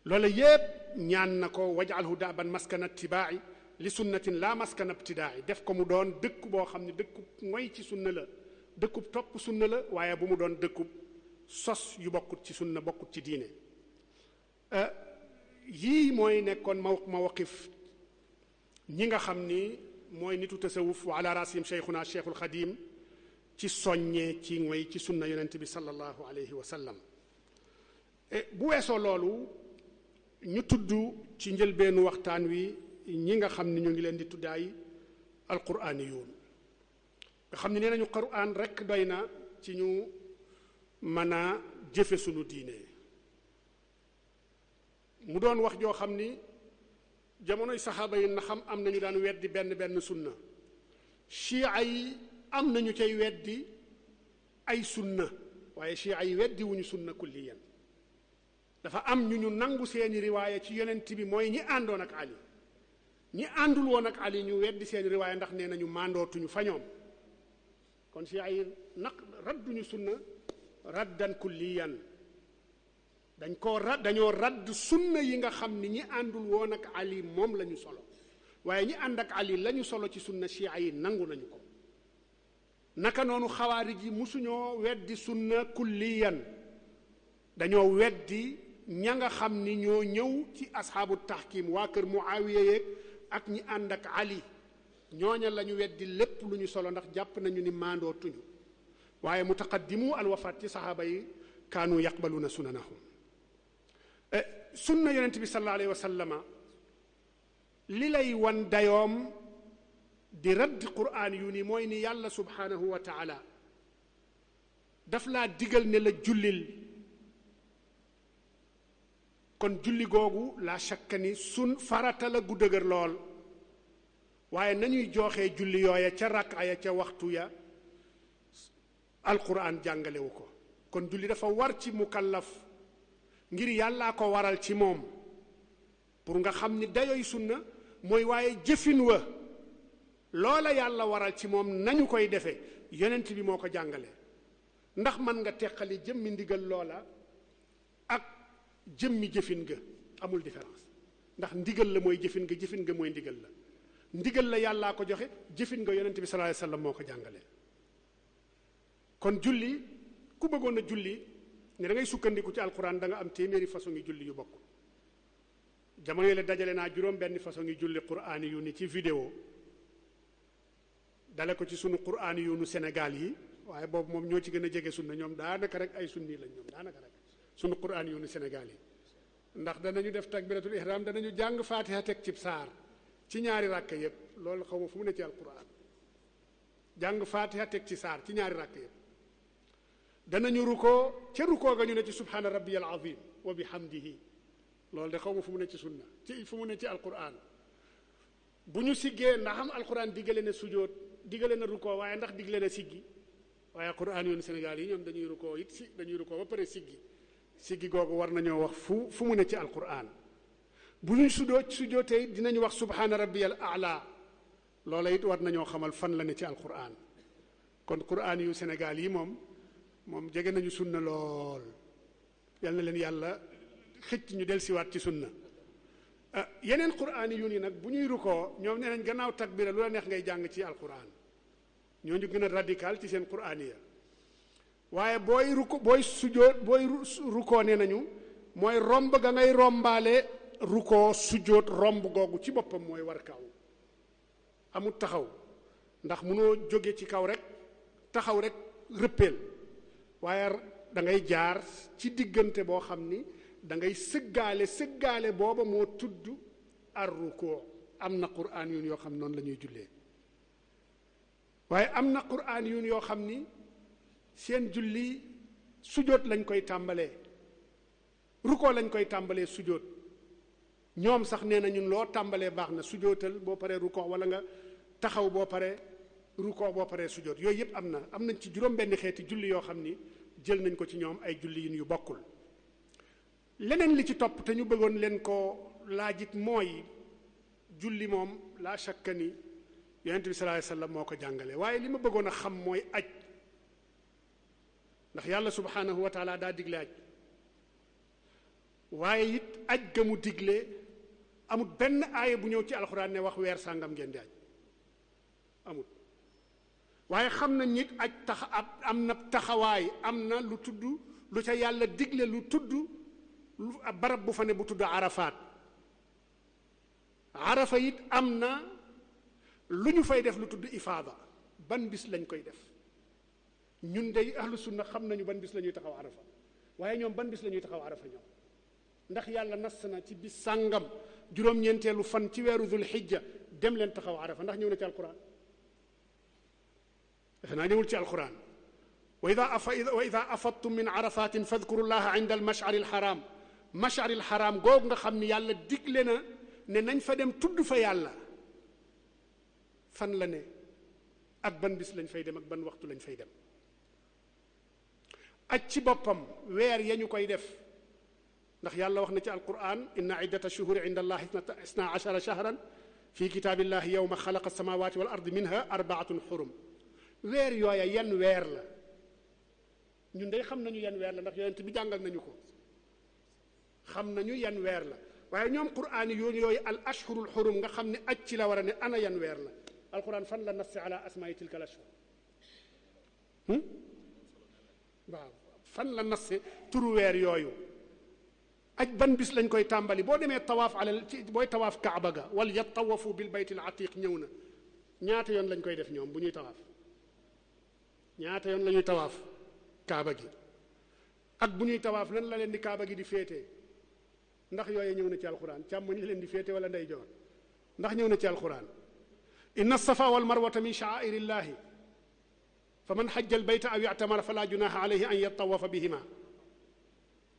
loola yépp ñaan na ko waj'alhu daaban maskana ittibaa'i li sunnatin la maskana ibtidaa'i def ko mu doon dëkk boo xam ne dëkkub mooy ci sunna la dëkkub topp sunna la waaye bu mu doon dëkkub sos yu bokkut ci sunna bokkut ci diine yii mooy nekkoon mawaqif ñi nga xam ni mooy nitu tasawuf wa ala rasim cheikhuna cheikhul xadim ci soññee ci mooy ci sunna yonent bi sallallahu alayhi wa sallam bu weesoo loolu ñu tudd ci njëlbeenu waxtaan wi ñi nga xam ni ñu ngi leen di tuddaay alquraaniyuun nga xam ni nee nañu quraan rekk doy na ci ñu mën a jëfe sunu diine mu doon wax joo xam ni jamonoy saxaaba yi na xam am nañu daan weddi benn sunna chia yi am nañu cay weddi ay sunna waaye chia yi weddi wuñu sunna kulliyan dafa am ñu nangu seeni riwaaya ci yonent bi mooy ñi àndoon ak Ali ñi àndul woon ak Ali ñu weddi seeni riwaaya ndax nee nañu màndootuñu fa ñoom kon chia yi nag radduñu sunna raddan kulliyan dañoo radd sunna yi nga xam ni ñi àndul woon ak Ali moom la ñu solo waaye ñi ànd ak Ali la ñu solo ci sunna chia yi nangu nañu ko naka noonu xawaarij yi musuñoo weddi sunna kulliyan dañoo weddi ña nga xam ni ñoo ñëw ci asxaabu tahkim waa kër Muawiya yeeg ak ñi ànd ak Ali ñooña la ñu weddi lépp lu ñu solo ndax jàpp nañu ni maandoo tuñu waaye mutaqaddimu alwafaat ci saxaaba yi kaanu yaqbaluuna sunanahum sunna yonent bi sallallahu alayhi wa sallama li lay wan dayoom di raddi quraan yu ni mooy ni yàlla subhanahu wa taala daf laa digal ne la jullil kon julli googu la shakka ni farata la gu dëgër lool waaye nañuy jooxee julli yooya ca rakka ya ca waxtu ya alquran jàngalewu ko kon julli dafa war ci mukallaf ngir yàllaa ko waral ci moom pour nga xam ni dayoy sunna mooy waaye jëfin wa loola yàlla waral ci moom nañu koy defe yonent bi moo ko jàngale ndax mën nga teqali jëmmi ndigal loola ak jëmmi jëfin ga amul différence ndax ndigal la mooy jëfin ga jëfin ga mooy ndigal la ndigal la yàllaa ko joxe jëfin nga yonent bi sallallahu alayhi wasallam moo ko jàngale kon julli ku bëggoon a julli ne da ngay sukkandiku ci alquran da nga am téeméeri façon ngi julli yu bokk jamono yi la dajale naa juróom benn façon ngi julli quraan yu ni ci vidéo dale ko ci sunu quraan yu nu Sénégal yi waaye boobu moom ñoo ci gën a jege sunna ñoom daanaka rek ay sunni lañ ñoom daanaka rek sunu quraan yu nu Sénégal yi ndax danañu def takbiratul ihram danañu jàng fatiha teg cib saar ci ñaari ràkk yépp loolu xaw ma fu mu ne ci alquran jàng fatiha teg ci saar ci ñaari ràkk yépp danañu rukoo ca rukoo ga ñu ne ci subhaana rabbiyal azim wa bihamdihi loolu de xaw ma fu mu ne ci sunna ci fu mu ne ci alquran bu ñu siggee ndax am alquran diggale na sujoot diggale na rukoo waaye ndax diggale na siggi waaye quran yoon Sénégal yi ñoom dañuy rukoo it si dañuy rukoo ba pare siggi googu war nañoo wax fu mu ne ci alquran bu ñu sujootee dinañu wax subhaana rabbiyal a'la loola it war nañoo xamal fan la ne ci alquran kon quran yu Sénégal yi moom jege nañu sunna lool yal na leen yàlla xëcc ñu dellusiwaat ci sunna yeneen quraan yu ni nag bu ñuy rukoo ñoom nee nañ gannaaw takbira lu la neex ngay jàng ci alquran ñooñu gën a radical ci seen quraan ya waaye booy rukoo nee nañu mooy romb ga ngay rombaale rukoo sujoot romb googu ci boppam mooy war kaw amul taxaw ndax mënoo jóge ci kaw rek taxaw rek rëppeel waaye da ngay jaar ci diggante boo xam ni da ngay sëggaale booba moo tudd ar rukoo am na quraan yun yoo xam noonu la ñuy jullee waaye am na quraan yun yoo xam ni seen julli sujoot lañ koy tàmbalee rukoo lañ koy tàmbalee sujoot ñoom sax nee na ñun loo tàmbalee baax na sujootal boo paree rukoo wala nga taxaw boo paree rukoo boo paree sujoot yooyu yëpp am nañ ci juróom benn xeeti julli yoo xam ni jël nañ ko ci ñoom ay julli yin yu bokkul leneen li ci topp te ñu bëggoon leen ko laajit mooy julli moom laa shakka ni yonent bi sallallahu alayhi wasallam moo ko jàngale waaye li ma bëggoon a xam mooy aj ndax yàlla subhanahu wa taala daa digle aj waaye it aj ga mu digle amul benn aaya bu ñëw ci alxuraan ne wax weer sàngam ngeen di aj amul waaye xam na nit aj am na taxawaay am na lu tudd lu ca yàlla digle lu tudd lu barab bu fa ne bu tudd arafaat arafa it am na lu ñu fay def lu tudd ifaada ban bis lañ koy def ñun day ahlu sunna xam nañu ban bis la ñuy taxaw arafa waaye ñoom ban bis la ñuy taxaw arafa ñoom ndax yàlla nas na ci bis sàngam juróom-ñeenteelu fan ci weeru dul xijja dem leen taxaw arafa ndax ñëw na ci alquran defe naa ñëwul ci alquran wa ida afadtum min arafatin fadkuru llaha inda almashari alxaram mashari alxaram googu nga xam ni yàlla digle na ne nañ fa dem tudd fa yàlla fan la ne ak ban bis lañ fay dem ak ban waxtu lañ fay dem aj ci boppam weer ya ñu koy def ndax yàlla wax na ci alquran inna iddata shuhuri inda allahi isna ashara shahran fi kitaabillahi yawma xalaqa alsamawati wal ardi minha arbaatun xurum weer yooya yan weer la ñun day xam nañu yan weer la ndax yonent bi jàngal nañu ko xam nañu yan weer la waaye ñoom quraan yooyu al ashhurul xurum nga xam ne aj ci la war a ne ana yan weer la alquran fan la nas ala asmaai tilka al ashhur waaw fan la nas turu weer yooyu aj ban bis lañ koy tàmbali boo demee tawaaf booy tawaaf kaaba ga wal yattawafu bil bayt al atiq ñëw na ñaata yoon lañ koy def ñoom bu ñuy tawaaf ñaata yoon la ñuy tawaaf kaaba gi ak bu ñuy tawaaf nan la leen di kaaba gi di féete ndax yooye ñëw na ci alquran càmmoñ la leen di féete wala ndeyjoor ndax ñëw na ci alquran inna safa wal marwata min sha'airillahi fa man xajja al bayta aw i'tamara fala junaha alayhi an yatawafa bihima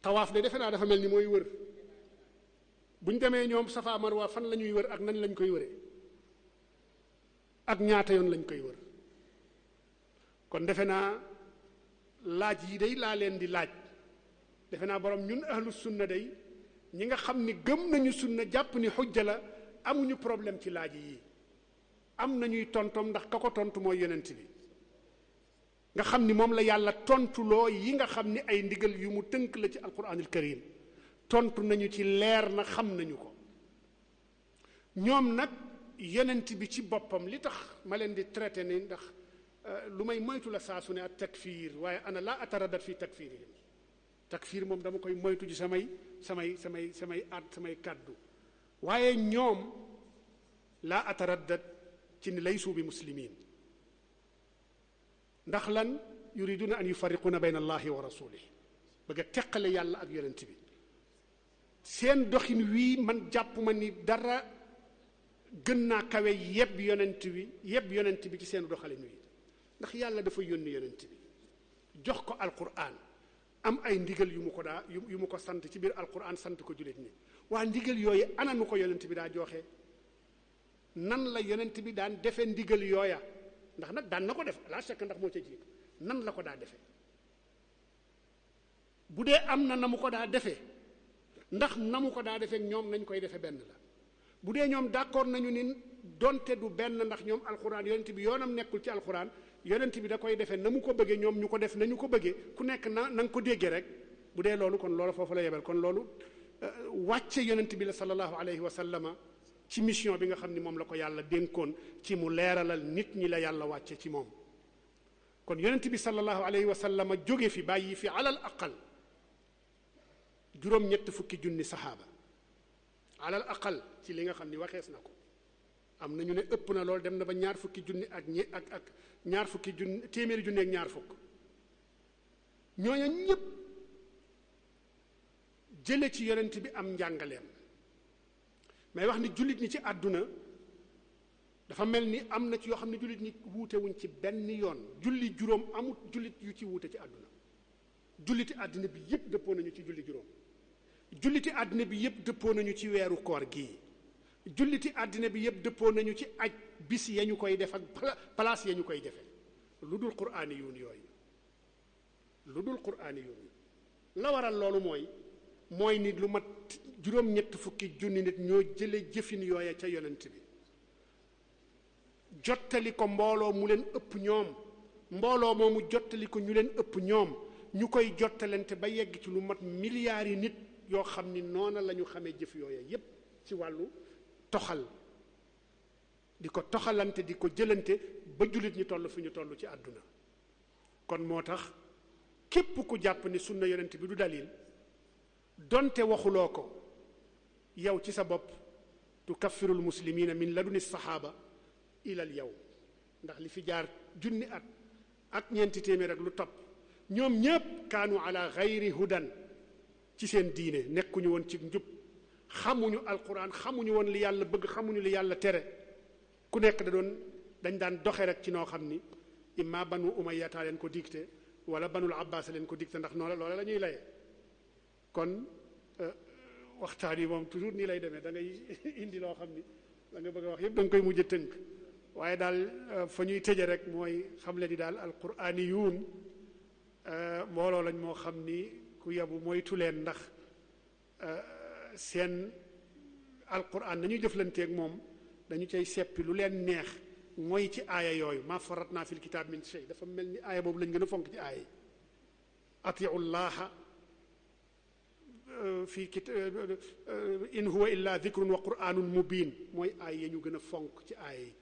tawaaf de defe naa dafa mel ni mooy wër bu ñu demee ñoom safa marwa fan la ñuy wër ak nañ lañ koy wëree ak ñaata yoon lañ koy wër kon defe naa laaj yi day laa leen di laaj defe naa borom ñun ahlu sunna day ñi nga xam ni gëm nañu sunna jàpp ni xujja la amuñu problème ci laaj yi am nañuy tontom ndax ka ko tontu mooy yonent bi nga xam ni moom la yàlla tontuloo yi nga xam ni ay ndigal yu mu tënk la ci alquranul karim tontu nañu ci leer na xam nañu ko ñoom nag yonent bi ci boppam li tax ma leen di traité ni ndax lu may moytu la saa su ne ak takfiir waaye ana laa ataradat fi takfiirihim takfiir moom dama koy moytu ci samay kàddu waaye ñoom laa ataradat ci ni laysu bi muslimiin ndax lan yuriduna an yufarriquna bayna allahi wa rasulih bëgg a teqale yàlla ak yonent bi seen doxin wii man jàpp ma ni dara gën naa kawe yeb yonent bi ci seen doxalin wi ndax yàlla dafa yónni yonent bi jox ko alquran am ay ndigal yu mu ko sant ci biir alquran sant ko jullit ni waa ndigal yooyu ana nu ko yonent bi daa joxe nan la yonent bi daan defe ndigal yooya ndax nag daan na ko def la chèque ndax moo ca jiitu nan la ko daa defe bu dee am na mu ko daa defee ndax na mu ko daa defee ñoom nañ koy defe benn la bu dee ñoom d'accord nañu ni donte du benn ndax ñoom alxuraan yonent bi yoonam nekkul ci alxuraan yonent bi da koy defee na mu ko bëggee ñoom ñu ko def nañu ko bëggee ku nekk na nga ko déggee rek bu dee loolu kon loolu foofu la yebal kon loolu wàcce yonent bi la sallallahu alayhi wa sallama ci mission bi nga xam ni moom la ko yàlla dénkoon ci mu leeralal nit ñi la yàlla wàcce ci moom kon yonent bi sallallahu alayhi wa sallama jóge fi bàyyi fi alal aqal juróom-ñett fukki junni saxaaba alal aqal ci li nga xam ni waxees na ko am na ñu ne ëpp na loolu dem na ba ñaar fukki junni ak ñaar fukki junni téeméeri junni ak ñaar fukk ñooña ñépp jële ci yonent bi am njàngaleem may wax ni jullit ñi ci àdduna dafa mel ni am na ci yoo xam ne jullit ñi wuute wuñ ci benn yoon julli juróom amut jullit yu ci wuute ci àdduna julliti àddina bi yépp dëppoo nañu ci julli juróom julliti àddina bi yépp dëppoo nañu ci weeru koor gii julliti àddina bi yépp dëppoo nañu ci aj bis ya ñu koy def ak place ya ñu koy defe lu dul quraani yuun yooyu lu dul quraani yuun la waral loolu mooy nit lu mat juróom-ñett fukki junni nit ñoo jële jëfin yooya ca yonent bi jottali ko mbooloo mu leen ëpp ñoom mbooloo moomu jottali ko ñu leen ëpp ñoom ñu koy jottalante ba yegg ci lu mat milliards yi nit yoo xam ni noona la ñu xamee jëf yooya yépp ci wàllu toxal di ko toxalante di ko jëlante ba jullit ñi toll fi ñu toll ci àdduna kon moo tax képp ku jàpp ni sunna yonent bi du dalil donte waxuloo ko yow ci sa bopp tukaffiru almuslimina min laduni saxaaba ila al yawm ndax li fi jaar junni at ak ñeenti téeméer ak lu topp ñoom ñépp kaanu ala gayri hudan ci seen diine nekkuñu woon ci njub xamuñu alquran xamuñu woon li yàlla bëgg xamuñu li yàlla tere ku nekk dañ daan doxe rek ci noo xam ni imma banu umayyata leen ko dicté wala banul abbas leen ko dicté ndax noonu loola la ñuy laye kon waxtaan yi moom toujours nii lay demee da ngay indi loo xam ni la nga bëgg a wax yépp da nga koy mujj tënk waaye daal fa ñuy tëje rek mooy xam le ni daal alquraaniyuun mbooloo lañ moo xam ni ku yabu moytu leen ndax seen alquran nañuy jëflanteeg moom dañu cay seppi lu leen neex mooy ci aaya yooyu ma faratna fil kitaab min shay dafa mel ni aaya boobu lañ gën a fonk ci aaya yi atiu llaha fi in huwa illa dhikrun wa qur'anun mubin mooy aaya ñu gën a fonk ci aaya yi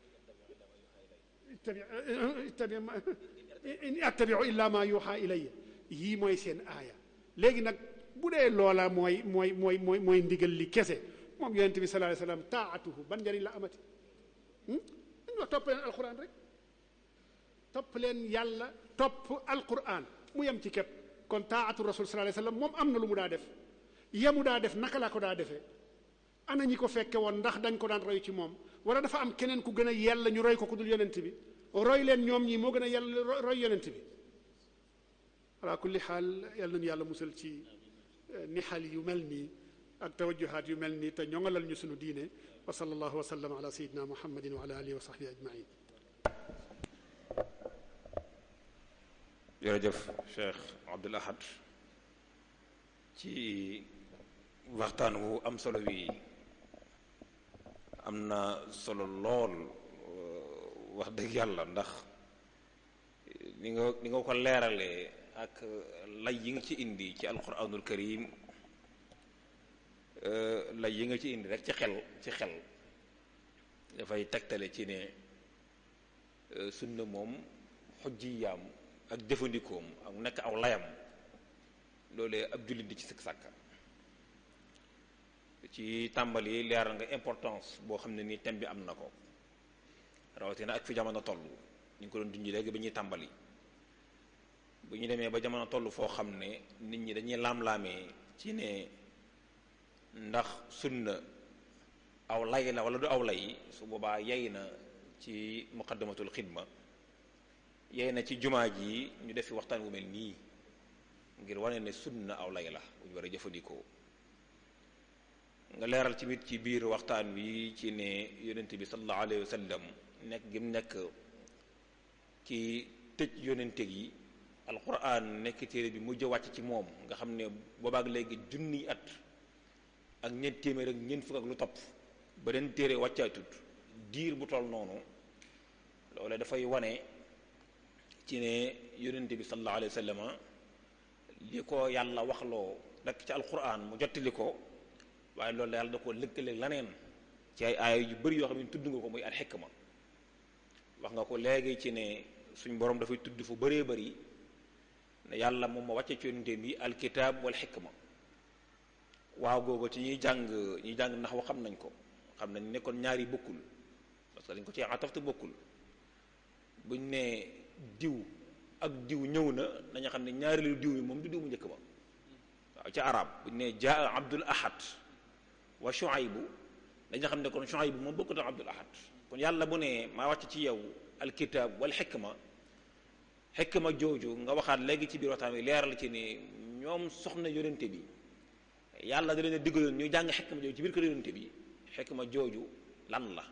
attabiu illa ma yuha ilayya yii mooy seen aaya léegi nag bu dee loola mooy ndigal li kese moom yonent bi sallallahu alayhi wasallam taatuhu ban njariñ la amati ñoo topp leen alquran rek topp leen yàlla topp alquran mu yem ci képp. kon taatu rasul sallallahu alayhi wasallam moom am na lu mu daa def yemu daa def naka la ko daa defee ana ñi ko fekke woon ndax dañ ko daan roy ci moom wala dafa am keneen ku gën a yella ñu roy ko ku dul yonent bi roy leen ñoom ñii moo gën a yella roy yonent bi ala kulli xaal yàlla nañu yàlla musal ci nixal yu mel nii ak tawajjuhaat yu mel nii te ñoŋalal ñu sunu diine wa sallallahu wa sallam ala sayyidina muhammadin wa ala alihi wa sahbihi ajmain. jërëjëf Cheikh Abdoul Ahad ci waxtaan wu am solo wi am na solo lool wax dëgg yàlla ndax ni nga ko leeralee ak lay yi nga ci indi ci alquranul karim lay yi nga ci indi rek ci xel dafay tegtale ci ne sunna moom xujjiyaam ak jëfandikoom ak nekk aw layam loolee ab jullit di ci sëkk sàkka ci tàmbali leeral nga importance boo xam ne ni thème bi am na ko rawatina ak fi jamono toll ñu ngi ko doon junj léegi ba ñuy tàmbali bu ñu demee ba jamono toll foo xam ne nit ñi dañuy laam-laamee ci ne ndax sunna aw lay la wala du aw lay su boobaa yey na ci muqaddamatul xidma yey na ci jumaa ji ñu def fi waxtaan wu mel nii ngir wane ne sunna aw lay la bu ñu war a jëfandikoo nga leeral ci mit ci biir waxtaan wi ci ne yonent bi sallallahu alayhi wa sallam nekk gi mu nekk ci tëj yonente gi alquran nekk téere bi mujj wàcc ci moom nga xam ne boobaak léegi junniy at ak ñeent téeméer ak ñeent fukk ak lu topp beneen téere wàccaatut diir bu toll noonu loole dafay wane ci ne yonente bi sallallahu alayhi wa sallam li ko yàlla waxloo rek ci alquran mu jottali ko waaye loolu yàlla da ko lëkkale laneen ci ay aaya yu bëri yoo xam ne tudd nga ko muy al xikma wax nga ko léegi ci ne suñ borom dafay tudd fu bëree bëri ne yàlla moom ma wàcce ci yonente bi alkitab wal xikma waaw googu ci ñuy jàng ndax wa xam nañ ko xam nañ ne kon ñaari bokkul parce que dañ ko ci atafte bokkul buñ ne diw ak diw ñëw na nañu xam ne ñaareelu diw yi moom du diw mu njëkk ba waaw ci arab buñ ne jaa abdul ahad wa shuaybu dañu xam ne kon shuaybu moom bokkut ak abdul ahad kon yàlla bu ne maa wàcc ci yow alkitab wal xikma jooju nga waxaat léegi ci biir waxtaan wi leeral ci ne ñoom soxna yonente bi yàlla da leen a diggaloon ñuy jàng xikma jooju ci biir kër yonente bi xikma jooju lan la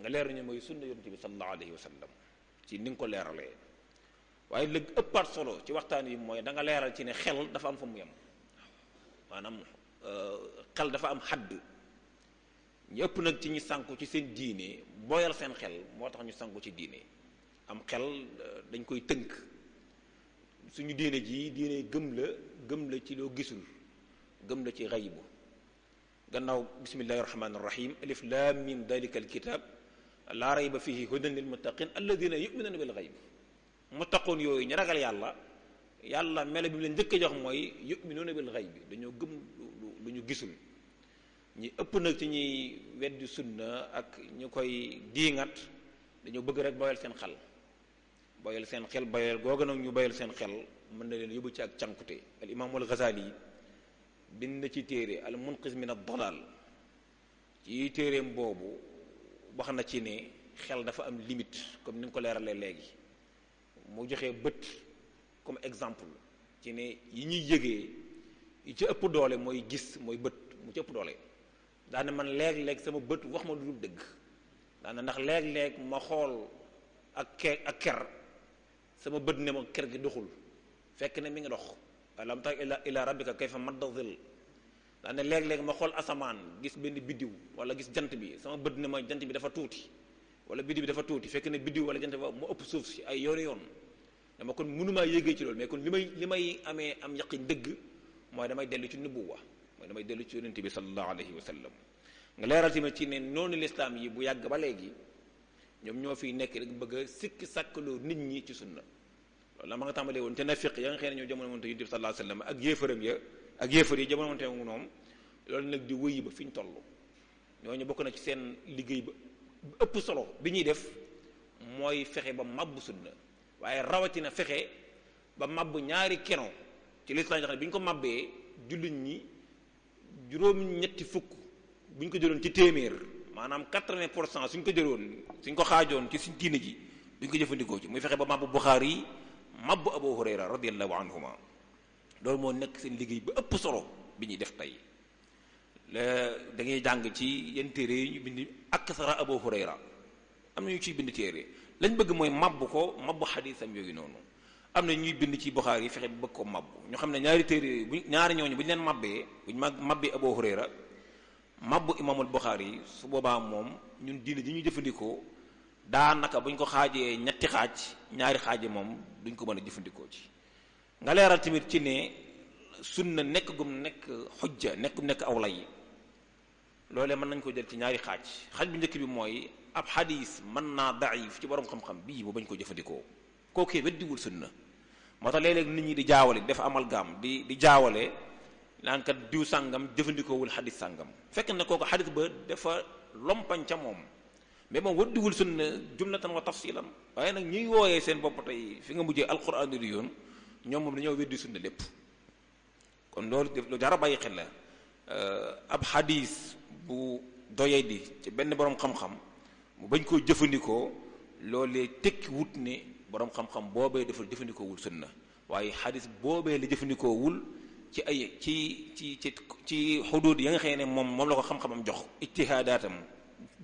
nga leeral ñu mooy sunna yonente bi sallallahu alayhi wa sallam ci ni nga ko leeralee waaye léegi ëppaat solo ci waxtaan wi mooy da nga leeral ci ne xel dafa am fa mu yem maanaam xel dafa am xadd ñu ëpp nag ci ñi sànku ci seen diine booyal seen xel moo tax ñu sànku ci diine am xel dañ koy tënk suñu diine ji diine gëm la ci loo gisul gëm la ci xaybu gannaaw bismillahi rahmaani rahim alif lam mim dalika alkitab laa rayba fihi hudan lil muttaqin alladina yuminuna bil xayb muttaqoon yooyu ñu ragal yàlla melo bi mu leen njëkk a jox mooy yuminuna bil xayb dañoo gëm lu ñu gisul ñi ëpp nag ci ñuy weddi sunna ak ñu koy diingat dañoo bëgg rek boyal seen xel boyal googu nag ñu boyal seen xel mën na leen yóbbu ci ak cànkute al imaamul Ghazali bind na ci téere al munqis min ad dalal ci téereem boobu wax na ci ne xel dafa am limite comme ni nga ko leeralee léegi mu joxee bët comme exemple ci ne yi ñuy yëgee yi ci ëpp doole mooy gis mooy bët mu ci ëpp doole daane man léeg-léeg sama bët wax ma lu dul dëgg daane ndax léeg-léeg ma xool ak ker sama bët ne ma ker gi doxul fekk ne mi ngi dox alam tara ila rabbika kayfa madda zil daane léeg-léeg ma xool asamaan gis benn biddiw wala gis jant bi sama bët ne ma jant bi dafa tuuti wala biddiw bi dafa tuuti fekk ne biddiw wala jant bi mu ëpp suuf si ay yoon dama kon mënumaa yéegee ci loolu mais kon li may amee am yaqin dëgg mooy damay dellu ci nubuwa mooy damay dellu ci yonente bi sallallahu alayhi wa sallam nga leeral tamit ci ne noonu lislaam yi bu yàgg ba léegi ñoom ñoo fiy nekk rek bëgg a sikki sàkkaloo nit ñi ci sunna loolu la ma nga tàmbalee woon te nafiq ya nga xëy ne ñoo jamono moonte yonente bi sallallahu alayhi wa sallam ak yéefar yi jamono moonte moom loolu nag di wëyi ba fi ñu toll ñooñu bokk na ci seen liggéey ba ëpp solo bi ñuy def mooy fexe ba mabbu sunna waaye rawatina fexe ba mabbu ñaari keno ci lislaam yoo xam ne bi ñu ko mabbee jullit ñi juróom-ñetti fukk bu ñu ko jëloon ci téeméer maanaam 80% suñ ko jëloon suñ ko xaajoon ci suñ diine ji duñ ko jëfandikoo ci muy fexe ba mabbu Buxaari yi mabbu Abu Hurayra radiyallahu anhuma loolu moo nekk seen liggéey ba ëpp solo bi ñuy def tey da ngay jàng ci yenn téere yi ñu bind aksara Abu Hurayra am na ñu ciy bind téere lañ bëgg mooy mabbu ko mabbu xadiisam yooyu noonu am na ñuy bind ci Buxaari yi fexe bëgg ko mabbu ñu xam ne ñaari téere bu ñaari ñooñu bu ñu leen mabbee bu ñu mabbee Abu Hurayra mabbu imaamul Buxaari yi su boobaa moom ñun diine ji ñu jëfandikoo daanaka bu ñu ko xaajee ñetti xaaj ñaari xaaje moom duñ ko mën a jëfandikoo ci nga leeral tamit ci ne sunna nekk gum nekk xujja nekk aw lay loolee mën nañ ko jël ci ñaari xaaj bu njëkk bi mooy ab xadis mën naa daif ci borom xam-xam bii bu bañ ko jëfandikoo kookee weddiwul sunna moo tax léeg-léeg nit ñi di jaawale dafa amalgam di jaawale naan kat diw sàngam jëfandikoowul xadis sàngam fekk na kooku xadis ba dafa lompañ ca moom mais moom weddiwul sunna jumlatan wa tafsilan waaye nag ñuy wooyee seen bopp tey fi nga mujjee alquranul yoon ñoom moom dañoo weddi sunna lépp kon loolu lu jar a bàyyi xel la ab xadis bu doyee di ci benn borom xam-xam mu bañ koo jëfandikoo loolee tekki wut ne borom xam-xam boobee dafa jëfandikoowul sunna waaye xadis boobee la jëfandikoowul ci ay ci xuduud ya nga xam ne moom la ko xam-xamam jox ijtihaadaatam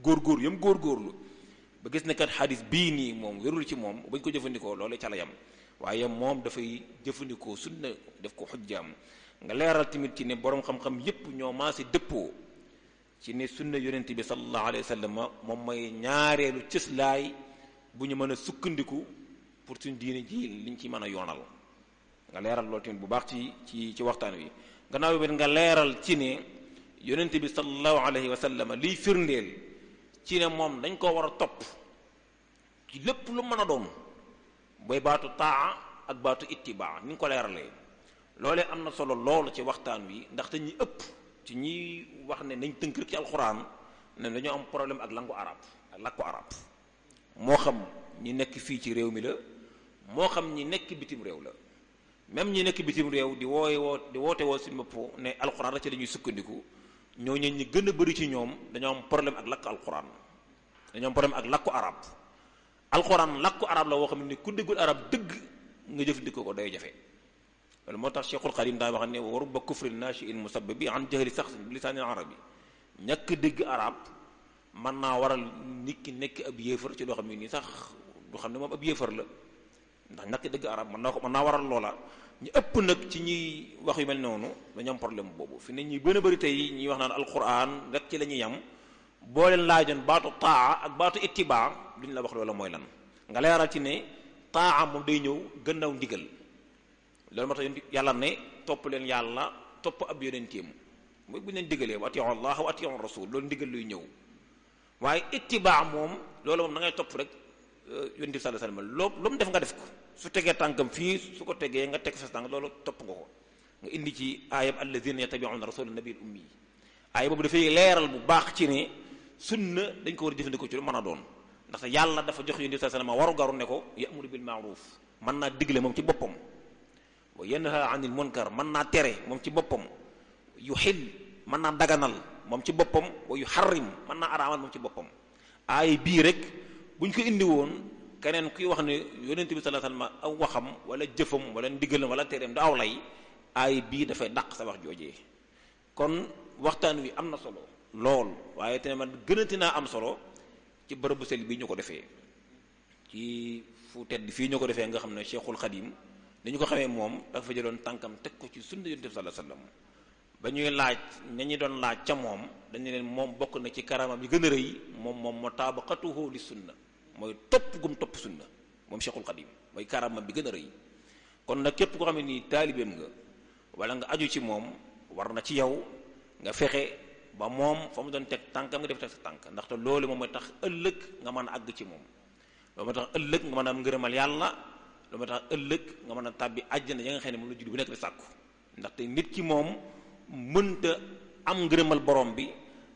góorgóorlu ba gis ne kat xadis bii nii moom wérul ci moom bañ ko jëfandikoo loolee ca la yam waaye moom dafay jëfandikoo sunna def ko xujjaam nga leeral tamit ci ne borom xam-xam yépp ñoo maase dëppoo ci ne sunna yonent bi sallallahu alayhi wa sallam moom mooy ñaareelu cëslaay bu ñu mën a sukkandiku pour suñ diine ji liñ ci mën a yoonal nga leeral loolu tamit bu baax ci waxtaan wi gannaaw bi nga leeral ci ne yonent bi sallallahu alayhi wa sallam liy firndeel ci ne moom dañ koo war a topp ci lépp lu mën a doon booy baatu taa ak baatu ittibaa ni nga ko leeralee loolee am na solo loolu ci waxtaan wi ndaxte ñi ëpp ci ñi wax ne nañ tënk rek ci alxuraan ne dañoo am problème ak langu arab ak làkku arab moo xam ñi nekk fii ci réew mi la moo xam ñi nekk bitim réew la même ñi nekk bitim réew di woote woo suñu bopp ne alxuraan la ci dañuy sukkandiku ñooñu ñi gën a bëri ci ñoom dañoo am problème ak làkku alxuraan dañoo am problème ak làkku arab alxuraan làkku arab la woo xam ne ku déggul arab dëgg nga jëfandikoo ko day jafe loolu moo tax Cheikhul Xadim daa wax ne wa rubba kufrin naashi'in musabbabi an jahli saxsin bi lisaanil arabi ñàkk dégg arab mën naa waral nit ki nekk ab yéefar ci loo xam ne nii sax du xam ne moom ab yéefar la ndax ñàkk dégg arab mën naa waral loola ñu ëpp nag ci ñuy wax yu mel noonu dañu am problème boobu fi ne ñuy gën a bëri tey ñuy wax naan alquran rek ci la ñuy yam boo leen laajoon baatu taa ak baatu ittibaa duñ la wax loola mooy lan nga leeral ci ne taa moom day ñëw gannaaw ndigal loolu moo tax yàlla ne topp leen yàlla topp ab yonenteem mooy bu ñu leen digalee wa atiu allah wa atiu rasul loolu ndigal luy ñëw waaye ittibaa moom loolu moom da ngay topp rek yonent bi sallallahu alayhi wasallam lu mu def nga def ko su tegee tànkam fii su ko tegee nga teg sa tànk loolu topp nga ko nga indi ci aayam alladhina yattabi'una rasula nabiyil ummi aaya boobu dafay leeral bu baax ci ne sunna dañ ko war a jëfandikoo ci lu mën a doon ndaxte yàlla dafa jox yonent bi sallallahu alayhi wasallam waru garu ne ko ya'muru bil ma'ruf mën naa digle moom ci boppam wa yanha anil munkar mën naa tere moom ci boppam yuhil mën naa daganal moom ci boppam wa yuharrim mën naa araamal moom ci boppam aaya bii rek bu ñu ko indi woon keneen kuy wax ne yonent bi sallallahu alayhi wasallam aw waxam wala jëfam wala ndigalam wala tereem da aw lay aay bii dafay dàq sa wax joojee kon waxtaan wi am na solo lool waaye te man gënati naa am solo ci bërëb bu sell bii ñu ko defee ci fu tedd fii ñu ko defee nga xam ne Cheikhul Khadim dañu ko xamee moom dafa jëloon tànkam teg ko ci sunna yonent bi sallallahu alayhi wasallam ba ñuy laaj ñi doon laaj ca moom dañu leen moom bokk na ci karamam yi gën a rëy moom mutabaqatuhu li sunna mooy topp gum topp sunna moom Cheikhul Khadim mooy karamam bi gën a rëy kon nag képp koo xam ne nii taalibeem nga wala nga aju ci moom war na ci yow nga fexe ba moom fa mu doon teg tànkam nga def teg sa tànk ndaxte loolu moom mooy tax ëllëg nga mën a àgg ci moom loolu mooy tax ëllëg nga mën a am ngërëmal yàlla loolu mooy tax ëllëg nga mën a tàbbi àjjana ya nga xam ne moom la julli bu nekk di sàkku ndaxte nit ki moom mënta am ngërëmal borom bi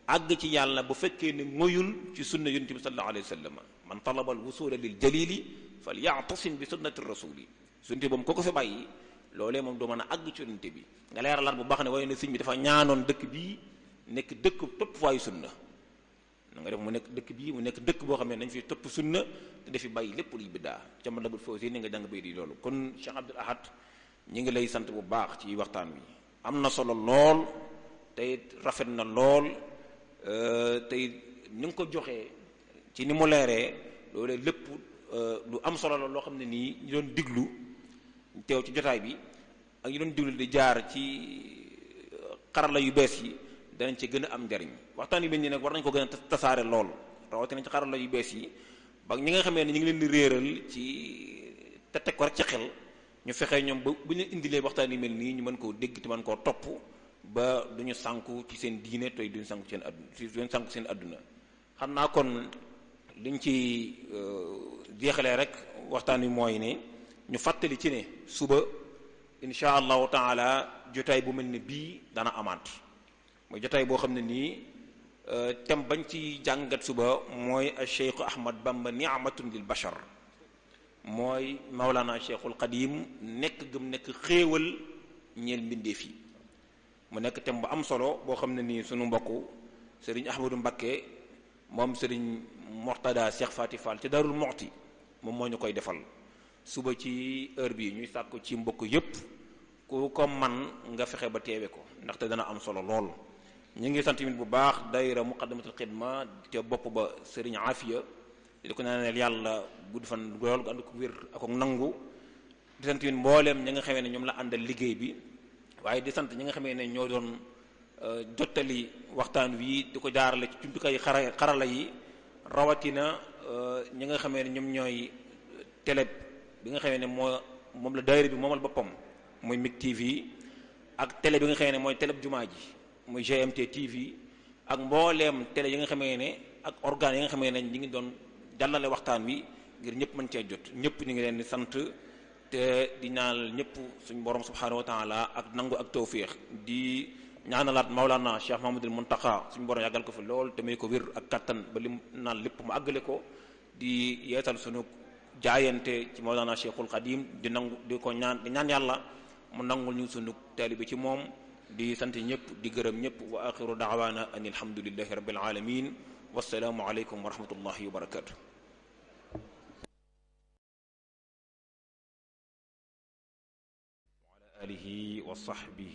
àgg ci yàlla bu fekkee ne moyul ci sunna yonent bi sallallahu alayhi wa sallam man talaba al wusula lil jalili falya'tasim bi sunnati rasuli sunte boobu ko fi bàyyi loolee moom doo mën a àgg ci yonent bi nga leeralaat bu baax ne waaye ne sëñ bi dafa ñaanoon dëkk bii nekk dëkk topp waayu sunna na nga def mu nekk dëkk bii mu nekk dëkk boo xam ne dañ fi topp sunna te dafi bàyyi lépp luy biddaa ca man labul fawsi ni nga jàng bay di loolu kon Cheikh Abdoul Ahad ñi ngi lay sant bu baax ci waxtaan wi am na solo lool tey rafet na lool tey ni nga ko joxee ci ni mu leeree loolee lépp lu am solo la loo xam ne nii ñu doon diglu teew ci jotaay bi ak ñu doon diglu di jaar ci xarala yu bees yi danañ ci gën a am njariñ waxtaan yu mel nii nag war nañ ko gën a tasaare lool rawatina ci xarala yu bees yi ba ñi nga xamee ne ñu ngi leen di réeral ci te teg ko rek ci xel ñu fexe ñoom ba bu ñu indilee waxtaan yu mel nii ñu mën koo dégg te mën koo topp ba duñu sànku ci seen diine tey duñu sànku seen adduna duñu sànku seen adduna xam naa kon liñ ci jeexalee rek waxtaan wi mooy ne ñu fàttali ci ne suba insha allahu taala jotaay bu mel ne bii dana amaat mooy jotaay boo xam ne nii thème bañ ci jàngat suba mooy Cheikh Ahmad Bamba ni'matun lil bashar mooy Maulana Cheikhul Qadim nekk gëm nekk xéewal ñeel mbindeef yi mu nekk thème bu am solo boo xam ne nii sunu mbokku Serigne Ahmadou Mbacké moom Serigne Mortada Cheikh Fati Fall ci Darul Muxti moom moo ñu koy defal suba ci heure bi ñuy sàkku ci mbokk yépp ku ko man nga fexe ba teewe ko ndaxte dana am solo lool ñu ngi sant tamit bu baax daayira muqaddamatul xidma te bopp ba Serigne Afia di ko ñaanal yàlla gudd fan lool gu ànd ko wér ak nangu di sant tamit mbooleem ñi nga xamee ne ñoom la àndal liggéey bi waaye di sant ñi nga xamee ne ñoo doon jottali waxtaan wi di ko jaarale ci jumtukaay xarala yi rawatina ñi nga xamee ne ñoom ñooy télé bi nga xamee ne moom la daayira bi moomal boppam muy MIG TV ak télé bi nga xamee ne mooy télé jumaa ji muy GMT TV ak mbooleem télé yi nga xamee ne ak organes yi nga xamee ne ñi ngi doon jàllale waxtaan wi ngir ñëpp mën cee jot ñëpp ñu ngi leen di sant te di ñaanal ñëpp suñu borom subhanahu wa taala ak nangu ak tawfiix di ñaanalaat Maulana Cheikh Mahamadul Muntaqa suñu borom yàggal ko fi lool te may ko wér ak kattan ba lim naan lépp mu àggale ko di yeetal suñu jaayante ci Maulana Cheikhul Qadim di nangu di ko ñaan di ñaan yàlla mu nangul ñu suñu taalibe ci moom di sant ñëpp di gërëm ñëpp wa axiru daawaana an alhamdulillahi rabbil alamin wassalaamu aleykum wa rahmatullahi wa barakatuh wa ala alihi wa sahbihi